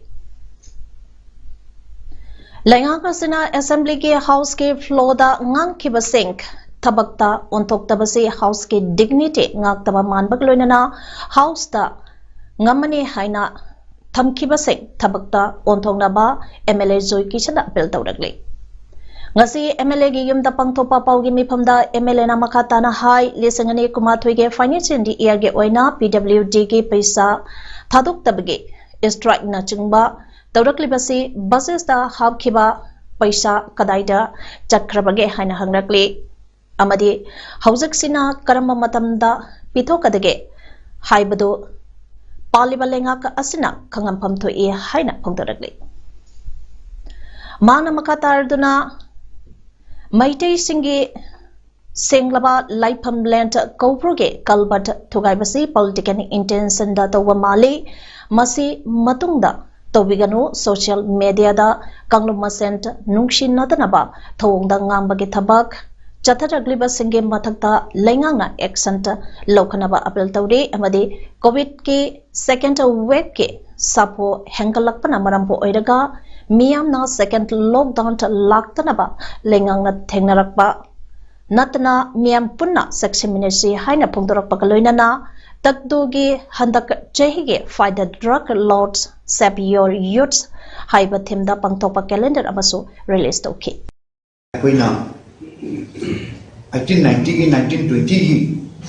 ꯂꯩꯉꯥꯛ ꯑꯁꯤꯅ Assemblyꯒꯤ Houseꯀꯤ floorꯗ ꯉꯥꯡꯈꯤꯕꯁꯤꯡ ꯊꯕꯛꯇ ꯑꯣꯟꯊꯣꯛꯇꯕꯁꯤ Houseꯀꯤ dignity ꯉꯥꯛꯇꯕ ꯃꯥꯟꯕꯒ ꯂꯣꯏꯅꯅ Houseꯇ ꯉꯝꯃꯅꯤ ꯍꯥꯏꯅ ꯊꯝꯈꯤꯕꯁꯤꯡ ꯊꯕꯛꯇ ꯑꯣꯟꯊꯣꯛꯅꯕ M L A joy ꯀꯤꯁꯟꯅ appeal ꯇꯧꯔꯛꯂꯤ꯫ ꯉꯁꯤ M L Aꯒꯤ ꯌꯨꯝꯗ ꯄꯥꯡꯊꯣꯛꯄ ꯄꯥꯎꯒꯤ ꯃꯤꯐꯝꯗ M L Aꯅ ꯃꯈꯥ ꯇꯥꯅ ꯍꯥꯏ, ꯂꯤꯁꯤꯡ ꯑꯅꯤ ꯀꯨꯟꯃꯥꯊꯣꯏꯒꯤ financial yearꯒꯤ ꯑꯣꯏꯅ P W Dꯒꯤ ꯄꯩꯁꯥ ꯊꯥꯗꯣꯛꯇꯕꯒꯤ strikeꯅꯆꯤꯡꯕ ꯇꯧꯔꯛꯂꯤꯕꯁꯤ budgetꯇ ꯍꯥꯞꯈꯤꯕ ꯄꯩꯁꯥ ꯀꯗꯥꯏꯗ ꯆꯠꯈ꯭ꯔꯕꯒꯦ ꯍꯥꯏꯅ ꯍꯪꯂꯛꯂꯤ꯫ ꯑꯃꯗꯤ ꯍꯧꯖꯤꯛꯁꯤꯅ ꯀꯔꯝꯕ ꯃꯇꯝꯗ ꯄꯤꯊꯣꯛꯀꯗꯒꯦ ꯍꯥꯏꯕꯗꯨ ꯄꯥꯜꯂꯤꯕ ꯂꯩꯉꯥꯛ ꯑꯁꯤꯅ ꯈꯪꯍꯟꯐꯝ ꯊꯣꯛꯏ ꯍꯥꯏꯅ ꯐꯣꯡꯗꯣꯔꯛꯂꯤ꯫ ꯃꯍꯥꯛꯅ ꯃꯈꯥ ꯇꯥꯔꯗꯨꯅ ꯃꯩꯇꯩꯁꯤꯡꯒꯤ ꯁꯦꯡꯂꯕ ꯂꯥꯏꯐꯝ land ꯀꯧꯕ꯭ꯔꯨꯒꯤ culvert ꯊꯨꯒꯥꯏꯕꯁꯤ political intentionꯗ ꯇꯧꯕ ꯃꯥꯜꯂꯤ꯫ ꯃꯁꯤ ꯃꯇꯨꯡꯗ ꯇꯧꯕꯤꯒꯅꯨ꯫ Social mediaꯗ ꯀꯥꯡꯂꯨꯞ ꯃꯁꯦꯟ ꯅꯨꯡꯁꯤꯅꯗꯅꯕ ꯊꯧꯑꯣꯡꯗ ꯉꯥꯡꯕꯒꯤ ꯊꯕꯛ ꯆꯠꯊꯔꯛꯂꯤꯕꯁꯤꯡꯒꯤ ꯃꯊꯛꯇ ꯂꯩꯉꯥꯛꯅ action ꯂꯧꯈꯠꯅꯕ appeal ꯇꯧꯔꯤ ꯑꯃꯗꯤ COVID-ꯀꯤ second wave-ꯀꯤ ꯁꯥꯐꯨ ꯍꯦꯟꯒꯠꯂꯛꯄꯅ ꯃꯔꯝ ꯑꯣꯏꯔꯒ ꯃꯤꯌꯥꯝꯅ second lockdown ꯂꯥꯛꯇꯅꯕ ꯂꯩꯉꯥꯛꯅ ꯊꯦꯡꯅꯔꯛꯄ ꯅꯠꯇꯅ ꯃꯤꯌꯥꯝ ꯄꯨꯟꯅ ꯆꯦꯛꯁꯤꯟꯃꯤꯟꯅꯁꯤ ꯍꯥꯏꯅ ꯐꯣꯡꯗꯣꯔꯛꯄꯒ ꯂꯣꯏꯅꯅ ꯇꯛꯇꯨꯒꯤ ꯍꯟꯗꯛ ꯆꯍꯤꯒꯤ Fight the Drug Lords, Save Your Youth ꯍꯥꯏꯕ theme-ꯗ ꯄꯥꯡꯊꯣꯛꯄ calendar ꯑꯃꯁꯨ release ꯇꯧꯈꯤ꯫ ꯑꯩꯈꯣꯏꯅ eighteen ninety-ꯒꯤ nineteen twenty-ꯒꯤ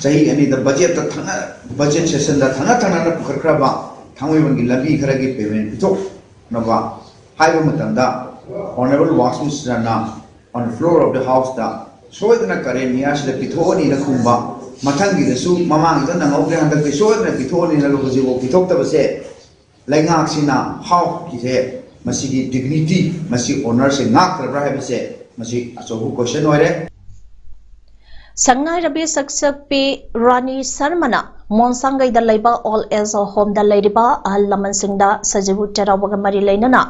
ꯆꯍꯤ ꯑꯅꯤꯗ budget-ꯇ ꯊꯪꯅ budget session-ꯗ ꯊꯪꯅ ꯊꯪꯅꯅ ꯄꯨꯈꯠꯈ꯭ꯔꯕ ꯊꯥꯡꯃꯩꯕꯟꯒꯤ ꯂꯝꯕꯤ ꯈꯔꯒꯤ payment ꯄꯤꯊꯣꯛꯅꯕ ꯍꯥꯏꯕ ꯃꯇꯝꯗ Honourable Works Minister-ꯅ on the floor of the House-ꯇ ꯁꯣꯏꯗꯅ current year-ꯁꯤꯗ ꯄꯤꯊꯣꯛꯑꯅꯤꯅ ꯈꯨꯝꯕ, ꯃꯊꯪꯒꯤꯗꯁꯨ ꯃꯃꯥꯡꯒꯤꯗ ꯅꯪꯍꯧꯗ꯭ꯔꯦ, ꯍꯟꯗꯛꯇꯤ ꯁꯣꯏꯗꯅ ꯄꯤꯊꯣꯛꯑꯅꯤꯅ ꯍꯧꯖꯤꯛꯐꯥꯎ ꯄꯤꯊꯣꯛꯇꯕꯁꯦ ꯂꯩꯉꯥꯛꯁꯤꯅ House-ꯀꯤꯁꯦ ꯃꯁꯤꯒꯤ dignity, ꯃꯁꯤ honour-ꯁꯦ ꯉꯥꯛꯇ꯭ꯔꯕ꯭ꯔꯥ ꯍꯥꯏꯕꯁꯦ ꯃꯁꯤ ꯑꯆꯧꯕ question ꯑꯣꯏꯔꯦ꯫ ꯁꯛꯅꯥꯏꯔꯕꯤ ꯁꯛꯁꯛꯄꯤ ꯔꯥꯅꯤ ꯁꯔꯃꯅ ꯃꯣꯟꯁꯥꯡꯒꯩꯗ ꯂꯩꯕ Old Age Home-ꯗ ꯂꯩꯔꯤꯕ ꯑꯍꯜ ꯂꯃꯟꯁꯤꯡꯗ ꯁꯖꯤꯕꯨ ꯆꯩꯔꯥꯎꯕꯒ ꯃꯔꯤ ꯂꯩꯅꯅ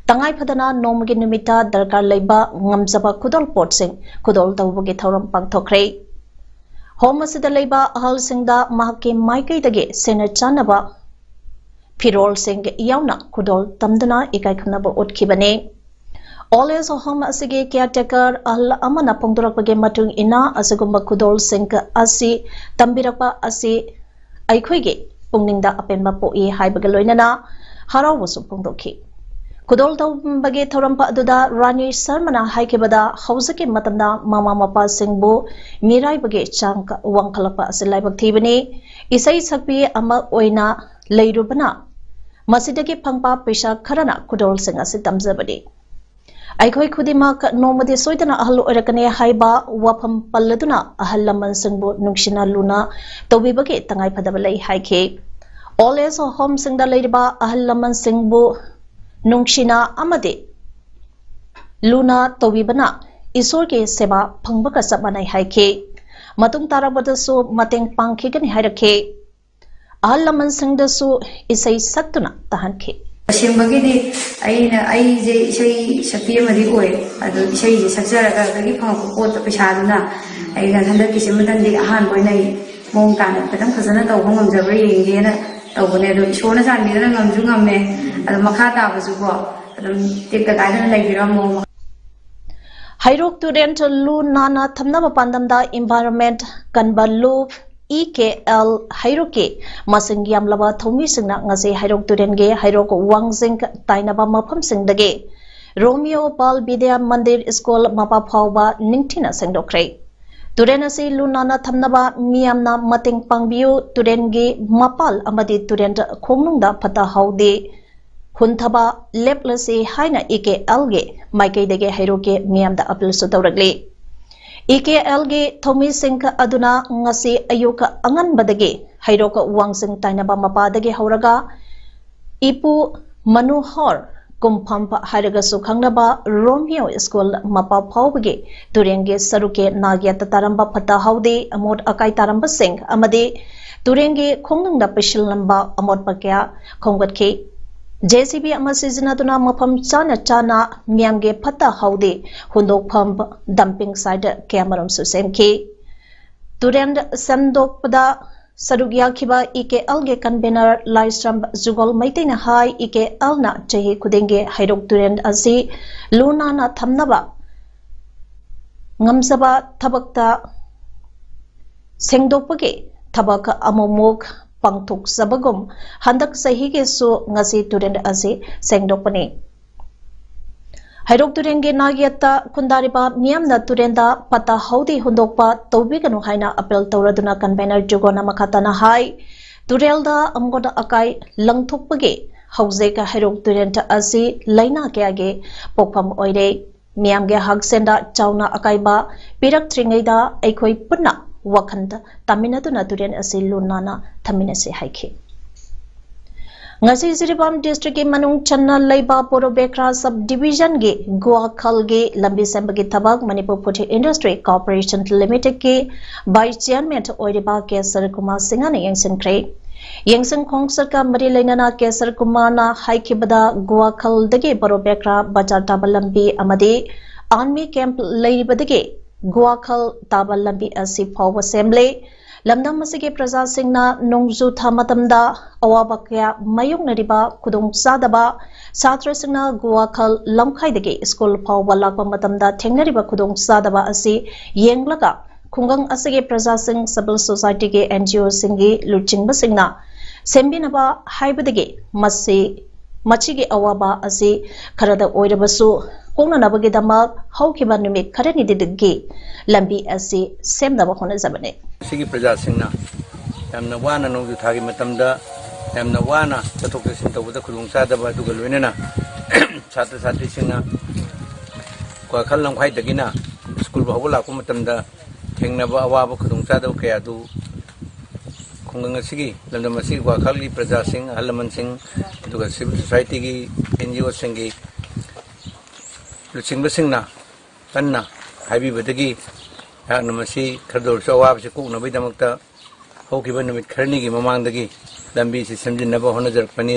ꯇꯉꯥꯏ ꯐꯗꯅ ꯅꯣꯡꯃꯒꯤ ꯅꯨꯃꯤꯠꯇ ꯗꯔꯀꯥꯔ ꯂꯩꯕ ꯉꯝꯖꯕ ꯈꯨꯗꯣꯜ ꯄꯣꯠꯁꯤꯡ ꯈꯨꯗꯣꯜ ꯇꯧꯕꯒꯤ ꯊꯧꯔꯝ ꯄꯥꯡꯊꯣꯛꯈ꯭ꯔꯦ꯫ Home ꯑꯁꯤꯗ ꯂꯩꯕ ꯑꯍꯜꯁꯤꯡꯗ ꯃꯍꯥꯛꯀꯤ ꯃꯥꯏꯀꯩꯗꯒꯤ ꯁꯦꯟꯅ ꯆꯥꯅꯕ ꯐꯤꯔꯣꯜꯁꯤꯡ ꯌꯥꯎꯅ ꯈꯨꯗꯣꯜ ꯇꯝꯗꯨꯅ ꯏꯀꯥꯏ ꯈꯨꯝꯅꯕ ꯎꯠꯈꯤꯕꯅꯤ꯫ Old Age Home ꯑꯁꯤꯒꯤ caretaker ꯑꯍꯜ ꯑꯃꯅ ꯐꯣꯡꯗꯣꯔꯛꯄꯒꯤ ꯃꯇꯨꯡ ꯏꯟꯅ, ꯑꯁꯤꯒꯨꯝꯕ ꯈꯨꯗꯣꯜꯁꯤꯡ ꯑꯁꯤ ꯇꯝꯕꯤꯔꯛꯄ ꯑꯁꯤ ꯑꯩꯈꯣꯏꯒꯤ ꯄꯨꯛꯅꯤꯡꯗ ꯑꯄꯦꯟꯕ ꯄꯣꯛꯏ ꯍꯥꯏꯕꯒ ꯂꯣꯏꯅꯅ ꯍꯔꯥꯎꯕꯁꯨ ꯐꯣꯡꯗꯣꯛꯈꯤ꯫ ꯈꯨꯗꯣꯜ ꯇꯝꯕꯒꯤ ꯊꯧꯔꯝ ꯑꯗꯨꯗ ꯔꯥꯅꯤ ꯁꯔꯃꯅ ꯍꯥꯏꯈꯤꯕꯗ, ꯍꯧꯖꯤꯛꯀꯤ ꯃꯇꯝꯗ ꯃꯃꯥ ꯃꯄꯥꯁꯤꯡꯕꯨ ꯃꯤꯔꯥꯏꯕꯒꯤ ꯆꯥꯡ ꯋꯥꯡꯈꯠꯂꯛꯄ ꯑꯁꯤ ꯂꯥꯏꯕꯛ ꯊꯤꯕꯅꯤ꯫ ꯏꯁꯩ ꯁꯛꯄꯤ ꯑꯃ ꯑꯣꯏꯅ ꯂꯩꯔꯨꯕꯅ ꯃꯁꯤꯗꯒꯤ ꯐꯪꯕ ꯄꯩꯁꯥ ꯈꯔꯅ ꯈꯨꯗꯣꯜꯁꯤꯡ ꯑꯁꯤ ꯇꯝꯖꯕꯅꯤ꯫ ꯑꯩꯈꯣꯏ ꯈꯨꯗꯤꯡꯃꯛ ꯅꯣꯡꯃꯗꯤ ꯁꯣꯏꯗꯅ ꯑꯍꯜ ꯑꯣꯏꯔꯛꯀꯅꯤ ꯍꯥꯏꯕ ꯋꯥꯐꯝ ꯄꯜꯂꯗꯨꯅ ꯑꯍꯜ ꯂꯃꯟꯁꯤꯡꯕꯨ ꯅꯨꯡꯁꯤꯅ ꯂꯨꯅ ꯇꯧꯕꯤꯕꯒꯤ ꯇꯉꯥꯏꯐꯗꯕ ꯂꯩ ꯍꯥꯏꯈꯤ꯫ Old Age Home-ꯁꯤꯡꯗ ꯂꯩꯔꯤꯕ ꯑꯍꯜ ꯂꯃꯟꯁꯤꯡꯕꯨ ꯅꯨꯡꯁꯤꯅ ꯑꯃꯗꯤ ꯂꯨꯅ ꯇꯧꯕꯤꯕꯅ ꯏꯁꯣꯔꯒꯤ ꯁꯦꯕꯥ ꯐꯪꯕꯒ ꯆꯞ ꯃꯥꯟꯅꯩ ꯍꯥꯏꯈꯤ꯫ ꯃꯇꯨꯡ ꯇꯥꯔꯛꯄꯗꯁꯨ ꯃꯇꯦꯡ ꯄꯥꯡꯈꯤꯒꯅꯤ ꯍꯥꯏꯔꯛꯈꯤ꯫ ꯑꯍꯜ ꯂꯃꯟꯁꯤꯡꯗꯁꯨ ꯏꯁꯩ ꯁꯛꯇꯨꯅ ꯇꯥꯍꯟꯈꯤ꯫ ꯇꯁꯦꯡꯕꯒꯤꯗꯤ ꯑꯩꯅ, ꯑꯩꯁꯦ ꯏꯁꯩ ꯁꯛꯄꯤ ꯑꯃꯗꯤ ꯑꯣꯏ, ꯑꯗꯣ ꯏꯁꯩꯁꯦ ꯁꯛꯆꯔꯒ ꯑꯗꯒꯤ ꯐꯪꯉꯛꯄ ꯄꯣꯠꯇꯣ, ꯄꯩꯁꯥꯗꯨꯅ ꯑꯩꯅ ꯍꯟꯗꯛꯀꯤꯁꯤꯃꯗꯪꯗꯤ ꯑꯍꯥꯟꯕ ꯑꯣꯏꯅ ꯑꯩ ꯃꯑꯣꯡ ꯇꯥꯅ ꯈꯤꯇꯪ ꯐꯖꯅ ꯇꯧꯕ ꯉꯝꯖꯕ꯭ꯔꯥ ꯌꯦꯡꯒꯦꯅ ꯇꯧꯕꯅꯦ꯫ ꯑꯗꯣ ꯏꯁꯣꯔꯅ ꯆꯥꯟꯕꯤꯗꯨꯅ ꯉꯝꯁꯨ ꯉꯝꯃꯦ꯫ ꯑꯗꯣ ꯃꯈꯥ ꯇꯥꯕꯁꯨꯀꯣ ꯑꯗꯨꯝ ꯇꯦꯛꯇ ꯀꯥꯏꯗꯅ ꯂꯩꯕꯤꯔꯝꯃꯣ꯫ ꯍꯩꯔꯣꯛ ꯇꯨꯔꯦꯜ ꯂꯨ ꯅꯥꯟꯅ ꯊꯝꯅꯕ ꯄꯥꯟꯗꯝꯗ ꯏꯟꯚꯥꯏꯔꯣꯟꯃꯦꯟꯠ ꯀꯟꯕ ꯂꯨꯞ ꯏ ꯀꯦ ꯑꯦꯜ ꯍꯩꯔꯣꯛꯀꯤ ꯃꯁꯤꯡ ꯌꯥꯝꯂꯕ ꯊꯧꯃꯤꯁꯤꯡꯅ ꯉꯁꯤ ꯍꯩꯔꯣꯛ ꯇꯨꯔꯦꯜꯒꯤ ꯍꯩꯔꯣꯛ ꯋꯥꯡꯖꯤꯡ ꯇꯥꯏꯅꯕ ꯃꯐꯝꯁꯤꯡꯗꯒꯤ ꯔꯣꯃꯤꯌꯣ ꯕꯥꯜ ꯕꯤꯗ꯭ꯌꯥ ꯃꯟꯗꯤꯔ ꯁ꯭ꯀꯨꯜ ꯃꯄꯥ ꯐꯥꯎꯕ ꯅꯤꯡꯊꯤꯅ ꯁꯦꯡꯗꯣꯛꯈ꯭ꯔꯦ꯫ ꯇꯨꯔꯦꯜ ꯑꯁꯤ ꯂꯨ ꯅꯥꯟꯅ ꯊꯝꯅꯕ ꯃꯤꯌꯥꯝꯅ ꯃꯇꯦꯡ ꯄꯥꯡꯕꯤꯌꯨ, ꯇꯨꯔꯦꯜꯒꯤ ꯃꯄꯥꯜ ꯑꯃꯗꯤ ꯇꯨꯔꯦꯜ ꯈꯣꯡꯅꯨꯡꯗ ꯐꯠꯇ ꯍꯥꯎꯗꯤ ꯍꯨꯟꯊꯕ ꯂꯦꯞꯂꯁꯤ ꯍꯥꯏꯅ ꯏ ꯀꯦ ꯑꯦꯜꯒꯤ ꯃꯥꯏꯀꯩꯗꯒꯤ ꯍꯩꯔꯣꯛꯀꯤ ꯃꯤꯌꯥꯝꯗ ꯑꯄꯤꯜꯁꯨ ꯇꯧꯔꯛꯂꯤ꯫ ꯏ ꯀꯦ ꯑꯦꯜꯒꯤ ꯊꯧꯃꯤꯁꯤꯡ ꯑꯗꯨꯅ ꯉꯁꯤ ꯑꯌꯨꯛ ꯑꯉꯟꯕꯗꯒꯤ ꯍꯩꯔꯣꯛ ꯋꯥꯡꯖꯤꯡ ꯇꯥꯏꯅꯕ ꯃꯄꯥꯗꯒꯤ ꯍꯧꯔꯒ ꯏꯄꯨ ꯃꯅꯣꯍꯔ ꯀꯨꯝꯐꯝ ꯍꯥꯏꯔꯒꯁꯨ ꯈꯪꯅꯕ ꯔꯣꯃꯤꯌꯣ ꯁ꯭ꯀꯨꯜ ꯃꯄꯥ ꯐꯥꯎꯕꯒꯤ ꯇꯨꯔꯦꯜꯒꯤ ꯁꯔꯨꯛꯀꯤ ꯅꯥꯛ ꯌꯦꯠꯇ ꯇꯥꯔꯝꯕ ꯐꯠꯇ ꯍꯥꯎꯗꯤ, ꯑꯃꯣꯠ ꯑꯀꯥꯏ ꯇꯥꯔꯝꯕꯁꯤꯡ ꯑꯃꯗꯤ ꯇꯨꯔꯦꯜꯒꯤ ꯈꯣꯡꯅꯨꯡꯗ ꯄꯩꯁꯤꯜꯂꯝꯕ ꯑꯃꯣꯠꯄ ꯀꯌꯥ ꯈꯣꯝꯒꯠꯈꯤ꯫ ꯖꯦ ꯁꯤ ꯕꯤ ꯑꯃ ꯁꯤꯖꯤꯟꯅꯗꯨꯅ ꯃꯐꯝ ꯆꯥꯅ ꯆꯥꯅ ꯃꯤꯌꯥꯝꯒꯤ ꯐꯠꯇ ꯍꯥꯎꯗꯤ ꯍꯨꯟꯗꯣꯛꯐꯝ ꯗꯝꯄꯤꯡ ꯁꯥꯏꯠ ꯀꯌꯥꯃꯔꯨꯝꯁꯨ ꯁꯦꯝꯈꯤ꯫ ꯇꯨꯔꯦꯜ ꯁꯦꯡꯗꯣꯛꯄꯗ ꯁꯔꯨꯛ ꯌꯥꯈꯤꯕ ꯏ ꯀꯦ ꯑꯦꯜꯒꯤ ꯀꯟꯚꯦꯅꯔ ꯂꯥꯏꯁ꯭ꯔꯝ ꯖꯨꯒꯣꯜ ꯃꯩꯇꯩꯅ ꯍꯥꯏ, ꯏ ꯀꯦ ꯑꯦꯜꯅ ꯆꯍꯤ ꯈꯨꯗꯤꯡꯒꯤ ꯍꯩꯔꯣꯛ ꯇꯨꯔꯦꯜ ꯑꯁꯤ ꯂꯨ ꯅꯥꯟꯅ ꯊꯝꯅꯕ ꯉꯝꯖꯕ ꯊꯕꯛꯇ ꯁꯦꯡꯗꯣꯛꯄꯒꯤ ꯊꯕꯛ ꯑꯃꯨꯛꯃꯨꯛ ꯄꯥꯡꯊꯣꯛꯆꯕꯒꯨꯝ ꯍꯟꯗꯛ ꯆꯍꯤꯒꯤꯁꯨ ꯉꯁꯤ ꯇꯨꯔꯦꯜ ꯑꯁꯤ ꯁꯦꯡꯗꯣꯛꯄꯅꯤ꯫ ꯍꯩꯔꯣꯛ ꯇꯨꯔꯦꯜꯒꯤ ꯅꯥꯛ ꯌꯦꯠꯇ ꯈꯨꯟꯗꯥꯔꯤꯕ ꯃꯤꯌꯥꯝꯅ ꯇꯨꯔꯦꯜꯗ ꯐꯠꯇ ꯍꯥꯎꯗꯤ ꯍꯨꯟꯗꯣꯛꯄ ꯇꯧꯕꯤꯒꯅꯨ ꯍꯥꯏꯅ ꯑꯄꯤꯜ ꯇꯧꯔꯗꯨꯅ ꯀꯟꯚꯦꯅꯔ ꯖꯨꯒꯣꯅ ꯃꯈꯥ ꯇꯥꯅ ꯍꯥꯏ, ꯇꯨꯔꯦꯜꯗ ꯑꯃꯣꯠ ꯑꯀꯥꯏ ꯂꯪꯊꯣꯛꯄꯒꯤ ꯍꯧꯖꯤꯛ ꯍꯩꯔꯣꯛ ꯇꯨꯔꯦꯜ ꯑꯁꯤ ꯂꯥꯏꯅꯥ ꯀꯌꯥꯒꯤ ꯄꯣꯛꯐꯝ ꯑꯣꯏꯔꯦ꯫ ꯃꯤꯌꯥꯝꯒꯤ ꯍꯛꯁꯦꯜꯗ ꯆꯥꯎꯅ ꯑꯀꯥꯏꯕ ꯄꯤꯔꯛꯇ꯭ꯔꯤꯉꯩꯗ ꯑꯩꯈꯣꯏ ꯄꯨꯟꯅ ꯋꯥꯈꯜ ꯇꯥꯃꯤꯟꯅꯗꯨꯅ ꯇꯨꯔꯦꯜ ꯑꯁꯤ ꯂꯨ ꯅꯥꯟꯅ ꯊꯝꯃꯤꯟꯅꯁꯤ ꯍꯥꯏꯈꯤ꯫ ꯉꯁꯤ ꯖꯤꯔꯤꯕꯥꯝ ꯗꯤꯁꯇ꯭ꯔꯤꯛꯀꯤ ꯃꯅꯨꯡ ꯆꯟꯅ ꯂꯩꯕ ꯄꯣꯔꯣꯕꯦꯈ꯭ꯔꯥ ꯁꯕ ꯗꯤꯕꯤꯖꯟꯒꯤ ꯒꯨꯋꯥꯈꯜꯒꯤ ꯂꯝꯕꯤ ꯁꯦꯝꯕꯒꯤ ꯊꯕꯛ ꯃꯅꯤꯄꯨꯔ ꯐꯨꯗ ꯏꯟꯗꯁꯇ꯭ꯔꯤ ꯀꯣꯔꯄꯣꯔꯦꯁꯟ ꯂꯤꯃꯤꯇꯦꯗꯀꯤ ꯚꯥꯏꯁ ꯆꯤꯌꯥꯔꯃꯦꯟ ꯑꯣꯏꯔꯤꯕ ꯀꯦ ꯁꯔꯀꯨꯃꯥꯔ ꯁꯤꯡꯍꯅ ꯌꯦꯡꯁꯤꯟꯈ꯭ꯔꯦ꯫ ꯌꯦꯡꯁꯤꯟ ꯈꯣꯡꯆꯠꯀ ꯃꯔꯤ ꯂꯩꯅꯅ ꯀꯦꯁꯔ ꯀꯨꯃꯥꯔꯅ ꯍꯥꯏꯈꯤꯕꯗ, ꯒꯨꯋꯥꯈꯜꯗꯒꯤ ꯕꯔꯣꯕꯦꯀ꯭ꯔꯥ ꯕꯖꯥꯔ ꯇꯥꯕ ꯂꯝꯕꯤ ꯑꯃꯗꯤ ꯑꯥꯔꯃꯤ ꯀꯦꯝꯞ ꯂꯩꯔꯤꯕꯗꯒꯤ ꯒꯨꯋꯥꯈꯜ ꯇꯥꯕ ꯂꯝꯕꯤ ꯑꯁꯤ ꯐꯥꯎꯕ ꯁꯦꯝꯂꯦ꯫ ꯂꯝꯗꯝ ꯑꯁꯤꯒꯤ ꯄ꯭ꯔꯖꯥꯁꯤꯡꯅ ꯅꯣꯡꯖꯨ ꯊꯥ ꯃꯇꯝꯗ ꯑꯋꯥꯕ ꯀꯌꯥ ꯃꯥꯌꯣꯛꯅꯔꯤꯕ ꯈꯨꯗꯣꯡꯆꯥꯗꯕ, ꯁꯥꯇ꯭ꯔꯁꯤꯡꯅ ꯒꯨꯋꯥꯈꯜ ꯂꯝꯈꯥꯏꯗꯒꯤ ꯁ꯭ꯀꯨꯜ ꯐꯥꯎꯕ ꯂꯥꯛꯄ ꯃꯇꯝꯗ ꯊꯦꯡꯅꯔꯤꯕ ꯈꯨꯗꯣꯡꯆꯥꯗꯕ ꯑꯁꯤ ꯌꯦꯡꯂꯒ, ꯈꯨꯡꯒꯪ ꯑꯁꯤꯒꯤ ꯄ꯭ꯔꯖꯥꯁꯤꯡ, civil society ꯒꯤ N G O ꯁꯤꯡꯒꯤ ꯂꯨꯆꯤꯡꯕꯁꯤꯡꯅ ꯁꯦꯝꯕꯤꯅꯕ ꯍꯥꯏꯕꯗꯒꯤ ꯃꯁꯤ, ꯃꯁꯤꯒꯤ ꯑꯋꯥꯕ ꯑꯁꯤ ꯈꯔꯗ ꯑꯣꯏꯔꯕꯁꯨ ꯀꯣꯛꯅꯅꯕꯒꯤꯗꯃꯛ ꯍꯧꯈꯤꯕ ꯅꯨꯃꯤꯠ ꯈꯔꯅꯤꯗꯒꯤ ꯂꯝꯕꯤ ꯑꯁꯤ ꯁꯦꯝꯅꯕ ꯍꯣꯠꯅꯖꯕꯅꯤ꯫ ꯁꯤꯒꯤ ꯄ꯭ꯔꯖꯥꯁꯤꯡꯅ ꯌꯥꯝꯅ ꯋꯥꯅ ꯅꯣꯡꯖꯨ ꯊꯥꯒꯤ ꯃꯇꯝꯗ ꯌꯥꯝꯅ ꯋꯥꯅ ꯆꯠꯊꯣꯛ ꯆꯠꯁꯤꯟ ꯇꯧꯕꯗ ꯈꯨꯗꯣꯡꯆꯥꯗꯕ ꯑꯗꯨꯒ ꯂꯣꯏꯅꯅ ꯁꯥꯇ꯭ꯔ ꯁꯥꯇ꯭ꯔꯤꯁꯤꯡꯅ ꯀ꯭ꯋꯥꯈꯜ ꯂꯝꯈꯥꯏꯗꯒꯤꯅ ꯁ꯭ꯀꯨꯜ ꯐꯥꯎꯕ ꯂꯥꯛꯄ ꯃꯇꯝꯗ ꯊꯦꯡꯅꯕ ꯑꯋꯥꯕ ꯈꯨꯗꯣꯡꯆꯥꯗꯕ ꯀꯌꯥ ꯑꯗꯨ ꯈꯨꯡꯒꯪ ꯑꯁꯤꯒꯤ, ꯂꯝꯗꯝ ꯑꯁꯤꯒꯤ ꯋꯥꯈꯜꯒꯤ ꯄ꯭ꯔꯖꯥꯁꯤꯡ, ꯑꯍꯜ ꯂꯃꯟꯁꯤꯡ, ꯑꯗꯨꯒ civil society ꯒꯤ N G O ꯁꯤꯡꯒꯤ ꯂꯨꯆꯤꯡꯕꯁꯤꯡꯅ ꯀꯟꯅ ꯍꯥꯏꯕꯤꯕꯗꯒꯤ ꯑꯩꯍꯥꯛꯅ ꯃꯁꯤ ꯈꯔꯗ ꯑꯣꯏꯔꯁꯨ ꯑꯋꯥꯕꯁꯤ ꯀꯣꯛꯅꯕꯒꯤꯗꯃꯛꯇ ꯍꯧꯈꯤꯕ ꯅꯨꯃꯤꯠ ꯈꯔꯅꯤꯒꯤ ꯃꯃꯥꯡꯗꯒꯤ ꯂꯝꯕꯤꯁꯤ ꯁꯦꯝꯖꯤꯟꯅꯕ ꯍꯣꯠꯅꯖꯔꯛꯄꯅꯤ꯫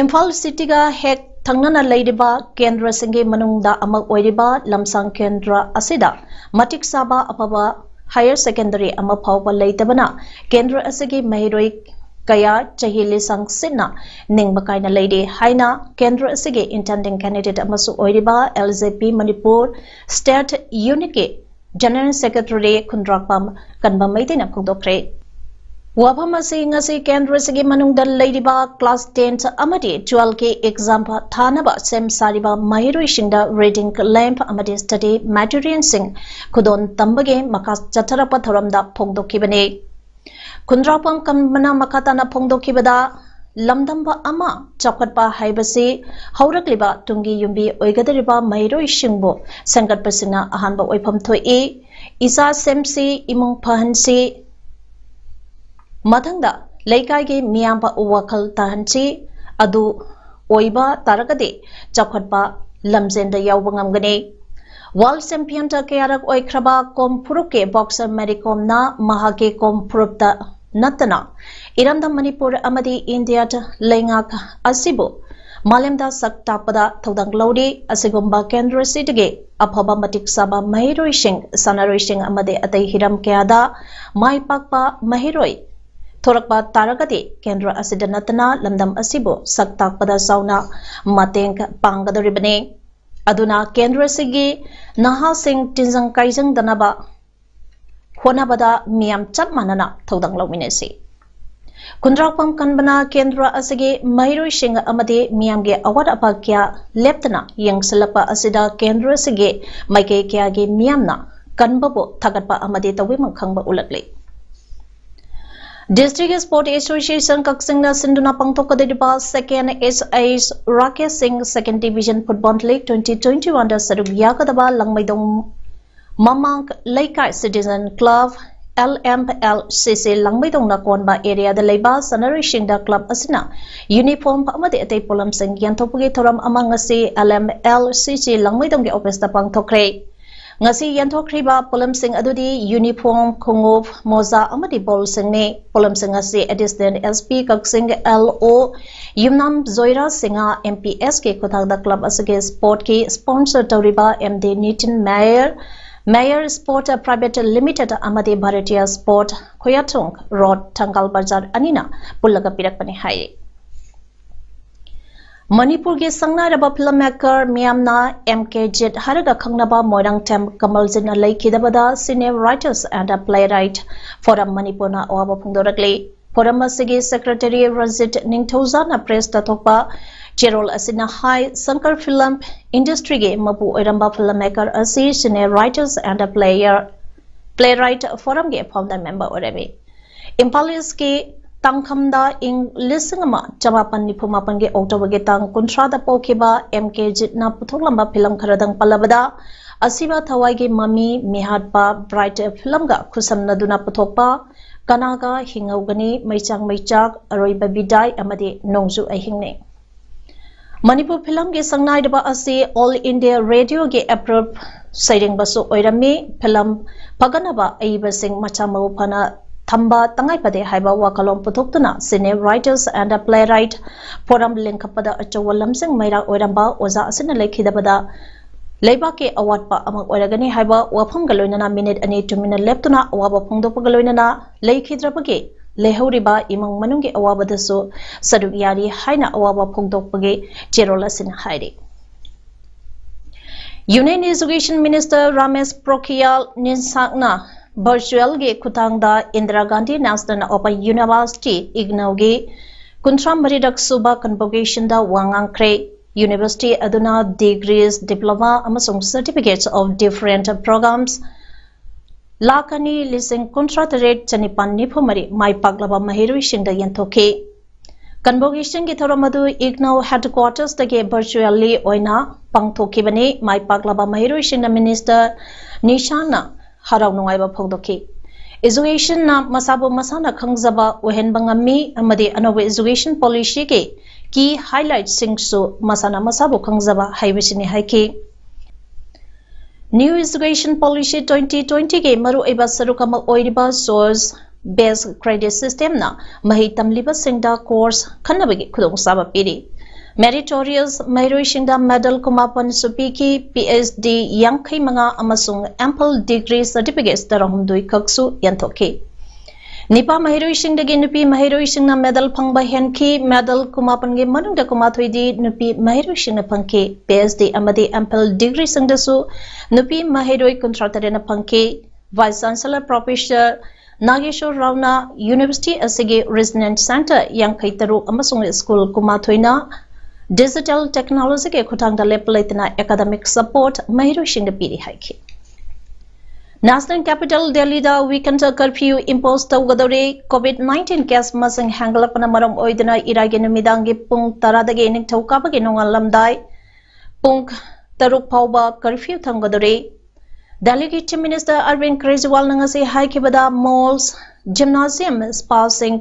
ꯏꯝꯐꯥꯜ ꯁꯤꯇꯤꯒ ꯍꯦꯛ ꯊꯪꯅꯅ ꯂꯩꯔꯤꯕ ꯀꯦꯟꯗ꯭ꯔꯁꯤꯡꯒꯤ ꯃꯅꯨꯡꯗ ꯑꯃ ꯑꯣꯏꯔꯤꯕ ꯂꯝꯁꯥꯡ ꯀꯦꯟꯗ꯭ꯔ ꯑꯁꯤꯗ ꯃꯇꯤꯛ ꯆꯥꯕ ꯑꯐꯕ higher secondary ꯑꯃ ꯐꯥꯎꯕ ꯂꯩꯇꯕꯅ ꯀꯦꯟꯗ꯭ꯔ ꯑꯁꯤꯒꯤ ꯃꯍꯩꯔꯣꯏ ꯀꯌꯥ ꯆꯍꯤ ꯂꯤꯁꯪ ꯁꯤꯠꯅ ꯅꯤꯡꯕ ꯀꯥꯏꯅ ꯂꯩꯔꯤ ꯍꯥꯏꯅ ꯀꯦꯟꯗ꯭ꯔ ꯑꯁꯤꯒꯤ intending candidate ꯑꯃꯁꯨ ꯑꯣꯏꯔꯤꯕ L J P Manipur state unit ꯀꯤ General Secretary ꯈꯨꯟꯗ꯭ꯔꯥꯛꯄꯝ ꯀꯟꯕ ꯃꯩꯇꯩꯅ ꯐꯣꯡꯗꯣꯛꯈ꯭ꯔꯦ꯫ ꯋꯥꯐꯝ ꯑꯁꯤ ꯉꯁꯤ ꯀꯦꯟꯗ꯭ꯔ ꯑꯁꯤꯒꯤ ꯃꯅꯨꯡꯗ ꯂꯩꯔꯤꯕ class ten ꯑꯃꯗꯤ twelve ꯀꯤ exam ꯊꯥꯅꯕ ꯁꯦꯝ ꯁꯥꯔꯤꯕ ꯃꯍꯩꯔꯣꯏꯁꯤꯡꯗ reading lamp ꯑꯃꯗꯤ study material ꯁꯤꯡ ꯈꯨꯗꯣꯟ ꯇꯝꯕꯒꯤ ꯃꯈꯥ ꯆꯠꯊꯔꯛꯄ ꯊꯧꯔꯝꯗ ꯐꯣꯡꯗꯣꯛꯈꯤꯕꯅꯤ꯫ ꯈꯨꯟꯗ꯭ꯔꯥꯛꯄꯝ ꯀꯟꯕꯅ ꯃꯈꯥ ꯇꯥꯅ ꯐꯣꯡꯗꯣꯛꯈꯤꯕꯗ, ꯂꯝꯗꯝꯕ ꯑꯃ ꯆꯥꯎꯈꯠꯄ ꯍꯥꯏꯕꯁꯤ ꯍꯧꯔꯛꯂꯤꯕ ꯇꯨꯡꯒꯤ ꯌꯨꯝꯕꯤ ꯑꯣꯏꯒꯗꯧꯔꯤꯕ ꯃꯍꯩꯔꯣꯏꯁꯤꯡꯕꯨ ꯁꯦꯝꯒꯠꯄꯁꯤꯅ ꯑꯍꯥꯟꯕ ꯑꯣꯏꯐꯝ ꯊꯣꯛꯏ꯫ ꯏꯆꯥ ꯁꯦꯝꯁꯤ, ꯏꯃꯨꯡ ꯐꯍꯟꯁꯤ, ꯃꯊꯪꯗ ꯂꯩꯀꯥꯏꯒꯤ ꯃꯤꯌꯥꯝꯕ ꯋꯥꯈꯜ ꯇꯥꯍꯟꯁꯤ, ꯑꯗꯨ ꯑꯣꯏꯕ ꯇꯥꯔꯒꯗꯤ ꯆꯥꯎꯈꯠꯄ ꯂꯝꯖꯦꯟꯗ ꯌꯥꯎꯕ ꯉꯝꯒꯅꯤ꯫ World champion ꯗ ꯀꯌꯥꯔꯛ ꯑꯣꯏꯈ꯭ꯔꯕ ꯀꯣꯝ ꯐꯨꯔꯨꯞꯀꯤ boxer ꯃꯦꯔꯤ ꯀꯣꯝꯅ ꯃꯍꯥꯛꯀꯤ ꯀꯣꯝ ꯐꯨꯔꯨꯞꯇ ꯅꯠꯇꯅ ꯏꯔꯝꯗꯝ ꯃꯅꯤꯄꯨꯔ ꯑꯃꯗꯤ ꯏꯟꯗꯤꯌꯥ ꯂꯩꯉꯥꯛ ꯑꯁꯤꯕꯨ ꯃꯥꯂꯦꯝꯗ ꯁꯛ ꯇꯥꯛꯄꯗ ꯊꯧꯗꯥꯡ ꯂꯧꯔꯤ꯫ ꯑꯁꯤꯒꯨꯝꯕ ꯀꯦꯟꯗ꯭ꯔ ꯑꯁꯤꯗꯒꯤ ꯑꯐꯕ ꯃꯇꯤꯛ ꯆꯥꯕ ꯃꯍꯩꯔꯣꯏꯁꯤꯡ, ꯁꯥꯟꯅꯔꯣꯏꯁꯤꯡ ꯑꯃꯗꯤ ꯑꯇꯩ ꯍꯤꯔꯝ ꯀꯌꯥꯗ ꯃꯥꯏ ꯄꯥꯛꯄ ꯃꯍꯩꯔꯣꯏ ꯊꯣꯔꯛꯄ ꯇꯥꯔꯒꯗꯤ ꯀꯦꯟꯗ꯭ꯔ ꯑꯁꯤꯗ ꯅꯠꯇꯅ ꯂꯝꯗꯝ ꯑꯁꯤꯕꯨ ꯁꯛ ꯇꯥꯛꯄꯗ ꯆꯥꯎꯅ ꯃꯇꯦꯡ ꯄꯥꯡꯒꯗꯧꯔꯤꯕꯅꯤ꯫ ꯑꯗꯨꯅ ꯀꯦꯟꯗ꯭ꯔ ꯑꯁꯤꯒꯤ ꯅꯍꯥꯁꯤꯡ ꯇꯤꯟꯖꯪ ꯀꯥꯏꯖꯪꯗꯅꯕ ꯍꯣꯠꯅꯕꯗ ꯃꯤꯌꯥꯝ ꯆꯞ ꯃꯥꯟꯅꯅ ꯊꯧꯗꯥꯡ ꯂꯧꯃꯤꯟꯅꯁꯤ꯫ ꯈꯨꯟꯗ꯭ꯔꯥꯛꯄꯝ ꯀꯟꯕꯅ ꯀꯦꯟꯗ꯭ꯔ ꯑꯁꯤꯒꯤ ꯃꯍꯩꯔꯣꯏꯁꯤꯡ ꯑꯃꯗꯤ ꯃꯤꯌꯥꯝꯒꯤ ꯑꯋꯥꯠ ꯑꯄꯥ ꯀꯌꯥ ꯂꯦꯞꯇꯅ ꯌꯦꯡꯁꯤꯜꯂꯛꯄ ꯑꯁꯤꯗ ꯀꯦꯟꯗ꯭ꯔ ꯑꯁꯤꯒꯤ ꯃꯥꯏꯀꯩ ꯀꯌꯥꯒꯤ ꯃꯤꯌꯥꯝꯅ ꯀꯟꯕꯕꯨ ꯊꯥꯒꯠꯄ ꯑꯃꯗꯤ ꯇꯧꯕꯤꯃꯜ ꯈꯪꯕ ꯎꯠꯂꯛꯂꯤ꯫ District Sport Association ꯀꯛꯆꯤꯡꯅ ꯁꯤꯟꯗꯨꯅ ꯄꯥꯡꯊꯣꯛꯀꯗꯧꯔꯤꯕ Second H I Rakesh Singh Second Division Football League twenty twenty-one ꯗ ꯁꯔꯨꯛ ꯌꯥꯒꯗꯕ ꯂꯪꯃꯩꯗꯣꯡ ꯃꯃꯥꯡ ꯂꯩꯀꯥꯏ Citizen Club, L M L C C ꯂꯪꯃꯩꯗꯣꯡꯅ ꯀꯣꯟꯕ area ꯗ ꯂꯩꯕ ꯁꯥꯟꯅꯔꯣꯏꯁꯤꯡꯗ club ꯑꯁꯤꯅ uniform ꯑꯃꯗꯤ ꯑꯇꯩ ꯄꯣꯠꯂꯝꯁꯤꯡ ꯌꯦꯟꯊꯣꯛꯄꯒꯤ ꯊꯧꯔꯝ ꯑꯃ ꯉꯁꯤ L M L C C ꯂꯪꯃꯩꯗꯣꯡꯒꯤ office ꯇ ꯄꯥꯡꯊꯣꯛꯈ꯭ꯔꯦ꯫ ꯉꯁꯤ ꯌꯦꯟꯊꯣꯛꯈ꯭ꯔꯤꯕ ꯄꯣꯠꯂꯝꯁꯤꯡ ꯑꯗꯨꯗꯤ uniform, ꯈꯣꯡꯎꯞ, ꯃꯣꯖꯥ ꯑꯃꯗꯤ ball ꯁꯤꯡꯅꯤ꯫ ꯄꯣꯠꯂꯝꯁꯤꯡ ꯑꯁꯤ Additional S P ꯀꯛꯆꯤꯡ, L O ꯌꯨꯝꯅꯥꯝ ꯖꯣꯏꯔꯥ ꯁꯤꯡꯍ, M P S ꯀꯤ ꯈꯨꯠꯊꯥꯡꯗ club ꯑꯁꯤꯒꯤ sport ꯀꯤ sponsor ꯇꯧꯔꯤꯕ M D Nitin Mayer, Mayer Sport Private Limited ꯑꯃꯗꯤ Bharatiya Sport ꯈꯨꯌꯥꯊꯣꯡ Road ꯊꯪꯒꯥꯜ ꯕꯖꯥꯔ ꯑꯅꯤꯅ ꯄꯨꯜꯂꯒ ꯄꯤꯔꯛꯄꯅꯤ ꯍꯥꯏ꯫ ꯃꯅꯤꯄꯨꯔꯒꯤ ꯁꯛꯅꯥꯏꯔꯕ film maker ꯃꯤꯌꯥꯝꯅ M K ꯖꯤꯠ ꯍꯥꯏꯔꯒ ꯈꯪꯅꯕ Moirangthem ꯀꯃꯜꯖꯤꯠꯅ ꯂꯩꯈꯤꯗꯕꯗ Senior Writers and Playwright Forum ꯃꯅꯤꯄꯨꯔꯅ ꯑꯋꯥꯕ ꯐꯣꯡꯗꯣꯔꯛꯂꯤ꯫ Forum ꯑꯁꯤꯒꯤ secretary ꯔꯟꯖꯤꯠ ꯅꯤꯡꯊꯧꯖꯥꯅ press ꯇ ꯊꯣꯛꯄ ꯆꯦꯔꯣꯜ ꯑꯁꯤꯅ ꯍꯥꯏ, ꯁꯪꯀꯔ film industry ꯒꯤ ꯃꯄꯨ ꯑꯣꯏꯔꯝꯕ film maker ꯑꯁꯤ Senior Writers and Player, Playwright Forum ꯒꯤ founder member ꯑꯣꯏꯔꯝꯃꯤ꯫ ꯏꯝꯐꯥꯜ ꯏꯁꯀꯤ ꯇꯥꯡꯈꯝꯗ ꯏꯪ ꯂꯤꯁꯤꯡ ꯑꯃ ꯆꯃꯥꯄꯟ ꯅꯤꯐꯨ ꯃꯥꯄꯟꯒꯤ October ꯒꯤ ꯇꯥꯡ ꯀꯨꯟꯊ꯭ꯔꯥꯗ ꯄꯣꯛꯈꯤꯕ M K ꯖꯤꯠꯅ ꯄꯨꯊꯣꯛꯂꯝꯕ film ꯈꯔꯗꯪ ꯄꯜꯂꯕꯗ, ꯑꯁꯤꯕ ꯊꯋꯥꯏꯒꯤ ꯃꯃꯤ, ꯃꯤꯍꯥꯠꯄ, Bright film ꯒ ꯈꯨꯠꯁꯝꯅꯗꯨꯅ ꯄꯨꯊꯣꯛꯄ, ꯀꯅꯥꯒ ꯍꯤꯡꯍꯧꯒꯅꯤ, ꯃꯩꯆꯥꯛ ꯃꯩꯆꯥꯛ, ꯑꯔꯣꯏꯕ ꯕꯤꯗꯥꯏ ꯑꯃꯗꯤ ꯅꯣꯡꯖꯨ ꯑꯍꯤꯡꯅꯤ꯫ ꯃꯅꯤꯄꯨꯔ film ꯒꯤ ꯁꯛꯅꯥꯏꯔꯕ ꯑꯁꯤ All India Radio ꯒꯤ approve ꯁꯩꯔꯦꯡꯕꯁꯨ ꯑꯣꯏꯔꯝꯃꯤ꯫ Film ꯐꯒꯠꯅꯕ ꯑꯏꯕꯁꯤꯡ ꯃꯁꯥ ꯃꯎ ꯐꯅ ꯊꯝꯕ ꯇꯉꯥꯏ ꯐꯗꯦ ꯍꯥꯏꯕ ꯋꯥꯈꯜꯂꯣꯟ ꯄꯨꯊꯣꯛꯇꯨꯅ Senior Writers and Playwright Forum ꯂꯤꯡꯈꯠꯄꯗ ꯑꯆꯧꯕ ꯂꯝꯖꯤꯡ ꯃꯩꯔꯥ ꯑꯣꯏꯔꯝꯕ ꯑꯣꯖꯥ ꯑꯁꯤꯅ ꯂꯩꯈꯤꯗꯕꯗ ꯂꯩꯕꯥꯛꯀꯤ ꯑꯋꯥꯠꯄ ꯑꯃ ꯑꯣꯏꯔꯒꯅꯤ ꯍꯥꯏꯕ ꯋꯥꯐꯝꯒ ꯂꯣꯏꯅꯅ ꯃꯤꯅꯤꯠ ꯑꯅꯤ ꯇꯨꯃꯤꯟꯅ ꯂꯦꯞꯇꯨꯅ ꯑꯋꯥꯕ ꯐꯣꯡꯗꯣꯛꯄꯒ ꯂꯣꯏꯅꯅ ꯂꯩꯈꯤꯗ꯭ꯔꯕꯒꯤ ꯂꯩꯍꯧꯔꯤꯕ ꯏꯃꯨꯡ ꯃꯅꯨꯡꯒꯤ ꯑꯋꯥꯕꯗꯁꯨ ꯁꯔꯨꯛ ꯌꯥꯔꯤ ꯍꯥꯏꯅ ꯑꯋꯥꯕ ꯐꯣꯡꯗꯣꯛꯄꯒꯤ ꯆꯦꯔꯣꯜ ꯑꯁꯤꯅ ꯍꯥꯏꯔꯤ꯫ Union Education Minister Ramesh ꯄꯣꯈ꯭ꯔꯤꯌꯥꯜ ꯅꯤꯁꯥꯡꯅ virtual ꯒꯤ ꯈꯨꯠꯊꯥꯡꯗ Indira Gandhi National Open University, ꯏꯒꯅꯧꯒꯤ ꯀꯨꯟꯊ꯭ꯔꯥ ꯃꯔꯤꯔꯛ ꯁꯨꯕ convocation ꯗ ꯋꯥ ꯉꯥꯡꯈ꯭ꯔꯦ꯫ University ꯑꯗꯨꯅ degrees, diploma ꯑꯃꯁꯨꯡ certificates of different programs lakh ꯑꯅꯤ ꯂꯤꯁꯤꯡ ꯀꯨꯟꯊ꯭ꯔꯥ ꯇꯔꯦꯠ ꯆꯅꯤꯄꯥꯟ ꯅꯤꯐꯨ ꯃꯔꯤ ꯃꯥꯏ ꯄꯥꯛꯂꯕ ꯃꯍꯩꯔꯣꯏꯁꯤꯡꯗ ꯌꯦꯟꯊꯣꯛꯈꯤ꯫ Convocation ꯒꯤ ꯊꯧꯔꯝ ꯑꯗꯨ ꯏꯒꯅꯧ headquarters ꯗꯒꯤ virtually ꯑꯣꯏꯅ ꯄꯥꯡꯊꯣꯛꯈꯤꯕꯅꯤ꯫ ꯃꯥꯏ ꯄꯥꯛꯂꯕ ꯃꯍꯩꯔꯣꯏꯁꯤꯡꯅ Minister ꯅꯤꯁꯥꯡꯅ ꯍꯔꯥꯎ ꯅꯨꯡꯉꯥꯏꯕ ꯐꯣꯡꯗꯣꯛꯈꯤ꯫ Education ꯅ ꯃꯁꯥꯕꯨ ꯃꯁꯥꯅ ꯈꯪꯖꯕ ꯑꯣꯏꯍꯟꯕ ꯉꯝꯃꯤ ꯑꯃꯗꯤ ꯑꯅꯧꯕ education policy ꯒꯤ key highlight ꯁꯤꯡꯁꯨ ꯃꯁꯥꯅ ꯃꯁꯥꯕꯨ ꯈꯪꯖꯕ ꯍꯥꯏꯕꯁꯤꯅꯤ ꯍꯥꯏꯈꯤ꯫ New Education Policy twenty twenty ꯒꯤ ꯃꯔꯨꯑꯣꯏꯕ ꯁꯔꯨꯛ ꯑꯃ ꯑꯣꯏꯔꯤꯕ source based credit system ꯅ ꯃꯍꯩ ꯇꯝꯂꯤꯕꯁꯤꯡꯗ course ꯈꯟꯅꯕꯒꯤ ꯈꯨꯗꯣꯡꯆꯥꯕ ꯄꯤꯔꯤ꯫ Meritorious ꯃꯍꯩꯔꯣꯏꯁꯤꯡꯗ medal ꯀꯨꯟꯃꯥꯄꯟꯁꯨ ꯄꯤꯈꯤ꯫ PhD ꯌꯥꯡꯈꯩ ꯃꯉꯥ ꯑꯃꯁꯨꯡ MPhil degree certificates ꯇꯔꯥꯍꯨꯝꯗꯣꯏ ꯈꯛꯁꯨ ꯌꯦꯟꯊꯣꯛꯈꯤ꯫ ꯅꯤꯄꯥ ꯃꯍꯩꯔꯣꯏꯁꯤꯡꯗꯒꯤ ꯅꯨꯄꯤ ꯃꯍꯩꯔꯣꯏꯁꯤꯡꯅ medal ꯐꯪꯕ ꯍꯦꯟꯈꯤ꯫ Medal ꯀꯨꯟꯃꯥꯄꯟꯒꯤ ꯃꯅꯨꯡꯗ ꯀꯨꯟꯃꯥꯊꯣꯏꯗꯤ ꯅꯨꯄꯤ ꯃꯍꯩꯔꯣꯏꯁꯤꯡꯅ ꯐꯪꯈꯤ꯫ PhD ꯑꯃꯗꯤ MPhil degree ꯁꯤꯡꯗꯁꯨ ꯅꯨꯄꯤ ꯃꯍꯩꯔꯣꯏ ꯀꯨꯟꯊ꯭ꯔꯥ ꯇꯔꯦꯠꯅ ꯐꯪꯈꯤ꯫ Vice Chancellor Professor ꯅꯥꯒꯦꯁꯣꯔ ꯔꯥꯎꯅ university ꯑꯁꯤꯒꯤ resident centre ꯌꯥꯡꯈꯩ ꯇꯔꯨꯛ ꯑꯃꯁꯨꯡ school ꯀꯨꯟꯃꯥꯊꯣꯏꯅ digital technology ꯒꯤ ꯈꯨꯠꯊꯥꯡꯗ ꯂꯦꯞꯄ ꯂꯩꯇꯅ academic support ꯃꯍꯩꯔꯣꯏꯁꯤꯡꯗ ꯄꯤꯔꯤ ꯍꯥꯏꯈꯤ꯫ National capital Delhi ꯗ weekend curfew impose ꯇꯧꯒꯗꯧꯔꯤ꯫ COVID nineteen case ꯃꯁꯤꯡ ꯍꯦꯟꯒꯠꯂꯛꯄꯅ ꯃꯔꯝ ꯑꯣꯏꯗꯨꯅ ꯏꯔꯥꯏꯒꯤ ꯅꯨꯃꯤꯗꯥꯡꯒꯤ ꯄꯨꯡ ꯇꯔꯥꯗꯒꯤ ꯅꯤꯡꯊꯧꯀꯥꯕꯒꯤ ꯅꯣꯡꯉꯥꯜꯂꯝꯗꯥꯏ ꯄꯨꯡ ꯇꯔꯨꯛ ꯐꯥꯎꯕ curfew ꯊꯝꯒꯗꯧꯔꯤ꯫ ꯗꯦꯜꯂꯤꯒꯤ Chief Minister Arvind ꯀꯦꯖ꯭ꯔꯤꯋꯥꯜꯅ ꯉꯁꯤ ꯍꯥꯏꯈꯤꯕꯗ malls, gymnasium, spa ꯁꯤꯡ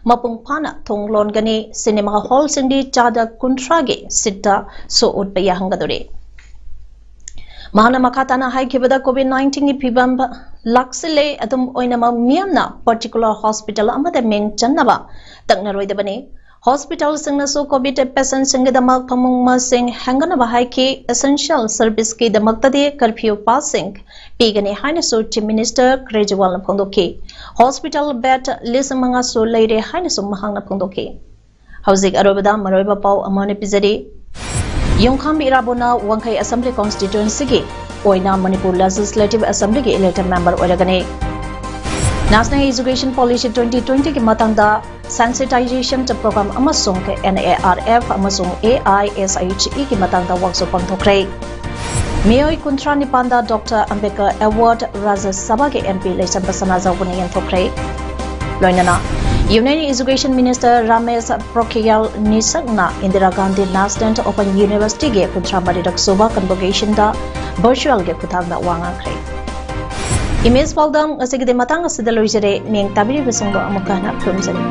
ꯃꯄꯨꯡ ꯐꯥꯅ ꯊꯣꯡ ꯂꯣꯟꯒꯅꯤ꯫ Cinema hall ꯁꯤꯡꯗꯤ ꯆꯥꯗ ꯀꯨꯟꯊ꯭ꯔꯥꯒꯤ seat ꯇ show ꯎꯠꯄ ꯌꯥꯍꯟꯒꯗꯧꯔꯤ꯫ ꯃꯍꯥꯛꯅ ꯃꯈꯥ ꯇꯥꯅ ꯍꯥꯏꯈꯤꯕꯗ, COVID nineteenꯒꯤ ꯐꯤꯕꯝ ꯂꯥꯛꯁꯤꯜꯂꯦ, ꯑꯗꯨꯝ ꯑꯣꯏꯅꯃꯛ ꯃꯤꯌꯥꯝꯅ particular hospital ꯑꯃꯗ ꯃꯤꯡ ꯆꯟꯅꯕ ꯇꯛꯅꯔꯣꯏꯗꯕꯅꯤ꯫ Hospitalꯁꯤꯡꯅꯁꯨ COVID patientꯁꯤꯡꯒꯤꯗꯃꯛ ꯐꯃꯨꯡ ꯃꯁꯤꯡ ꯍꯦꯟꯒꯠꯅꯕ ꯍꯥꯏꯈꯤ꯫ Essential serviceꯀꯤꯗꯃꯛꯇꯗꯤ curfew passꯁꯤꯡ ꯄꯤꯒꯅꯤ ꯍꯥꯏꯅꯁꯨ Chief Minister ꯀꯦꯖꯔꯤꯋꯥꯜꯅ ꯐꯣꯡꯗꯣꯛꯈꯤ꯫ Hospital bed ꯂꯤꯁꯤꯡ ꯃꯉꯥꯁꯨ ꯂꯩꯔꯦ ꯍꯥꯏꯅꯁꯨ ꯃꯍꯥꯛꯅ ꯐꯣꯡꯗꯣꯛꯈꯤ꯫ ꯍꯧꯖꯤꯛ ꯑꯔꯣꯏꯕꯗ ꯃꯔꯨꯑꯣꯏꯕ ꯄꯥꯎ ꯑꯃ ꯑꯣꯏꯅ ꯄꯤꯖꯔꯤ꯫ ꯌꯨꯝꯈꯥꯝꯕꯤ ꯏꯔꯥꯕꯣꯠꯅ ꯋꯥꯡꯈꯩ Assembly Constituencyꯒꯤ ꯑꯣꯏꯅ Manipur Legislative Assemblyꯒꯤ elected member ꯑꯣꯏꯔꯒꯅꯤ꯫ National Education Policy twenty twentyꯒꯤ ꯃꯇꯥꯡꯗ sensitization program ꯑꯃꯁꯨꯡ NARF ꯑꯃꯁꯨꯡ AISHEꯒꯤ ꯃꯇꯥꯡꯗ workshop ꯄꯥꯡꯊꯣꯛꯈ꯭ꯔꯦ꯫ ꯃꯤꯑꯣꯏ ꯀꯨꯟꯊ꯭ꯔꯥ ꯅꯤꯄꯥꯟꯗ Doctor Ambedkar Award ꯔꯥꯖ꯭ꯌ ꯁꯚꯥꯒꯤ MP ꯂꯩꯁꯝꯕ ꯁꯅꯥꯖꯥꯎꯕꯅ ꯌꯦꯟꯊꯣꯛꯈ꯭ꯔꯦ꯫ ꯂꯣꯏꯅꯅ Union Education Minister Ramesh Pokhriyal ꯅꯤꯁꯪꯅ ꯏꯟꯗꯤꯔꯥ ꯒꯥꯟꯙꯤ National Open Universityꯒꯤ ꯀꯨꯟꯊ꯭ꯔꯥ ꯃꯔꯤꯔꯛ ꯁꯨꯕ convocationꯗ virtualꯒꯤ ꯈꯨꯠꯊꯥꯡꯗ ꯋꯥ ꯉꯥꯡꯈ꯭ꯔꯦ꯫ Image ꯄꯥꯎꯗꯝ ꯉꯁꯤꯒꯤꯗꯤ ꯃꯇꯥꯡ ꯑꯁꯤꯗ ꯂꯣꯏꯖꯔꯦ꯫ ꯃꯤꯠꯌꯦꯡ ꯇꯥꯕꯤꯔꯤꯕꯁꯤꯡꯕꯨ ꯑꯃꯨꯛꯀ ꯍꯟꯅ ꯈꯨꯔꯨꯝꯖꯔꯤ꯫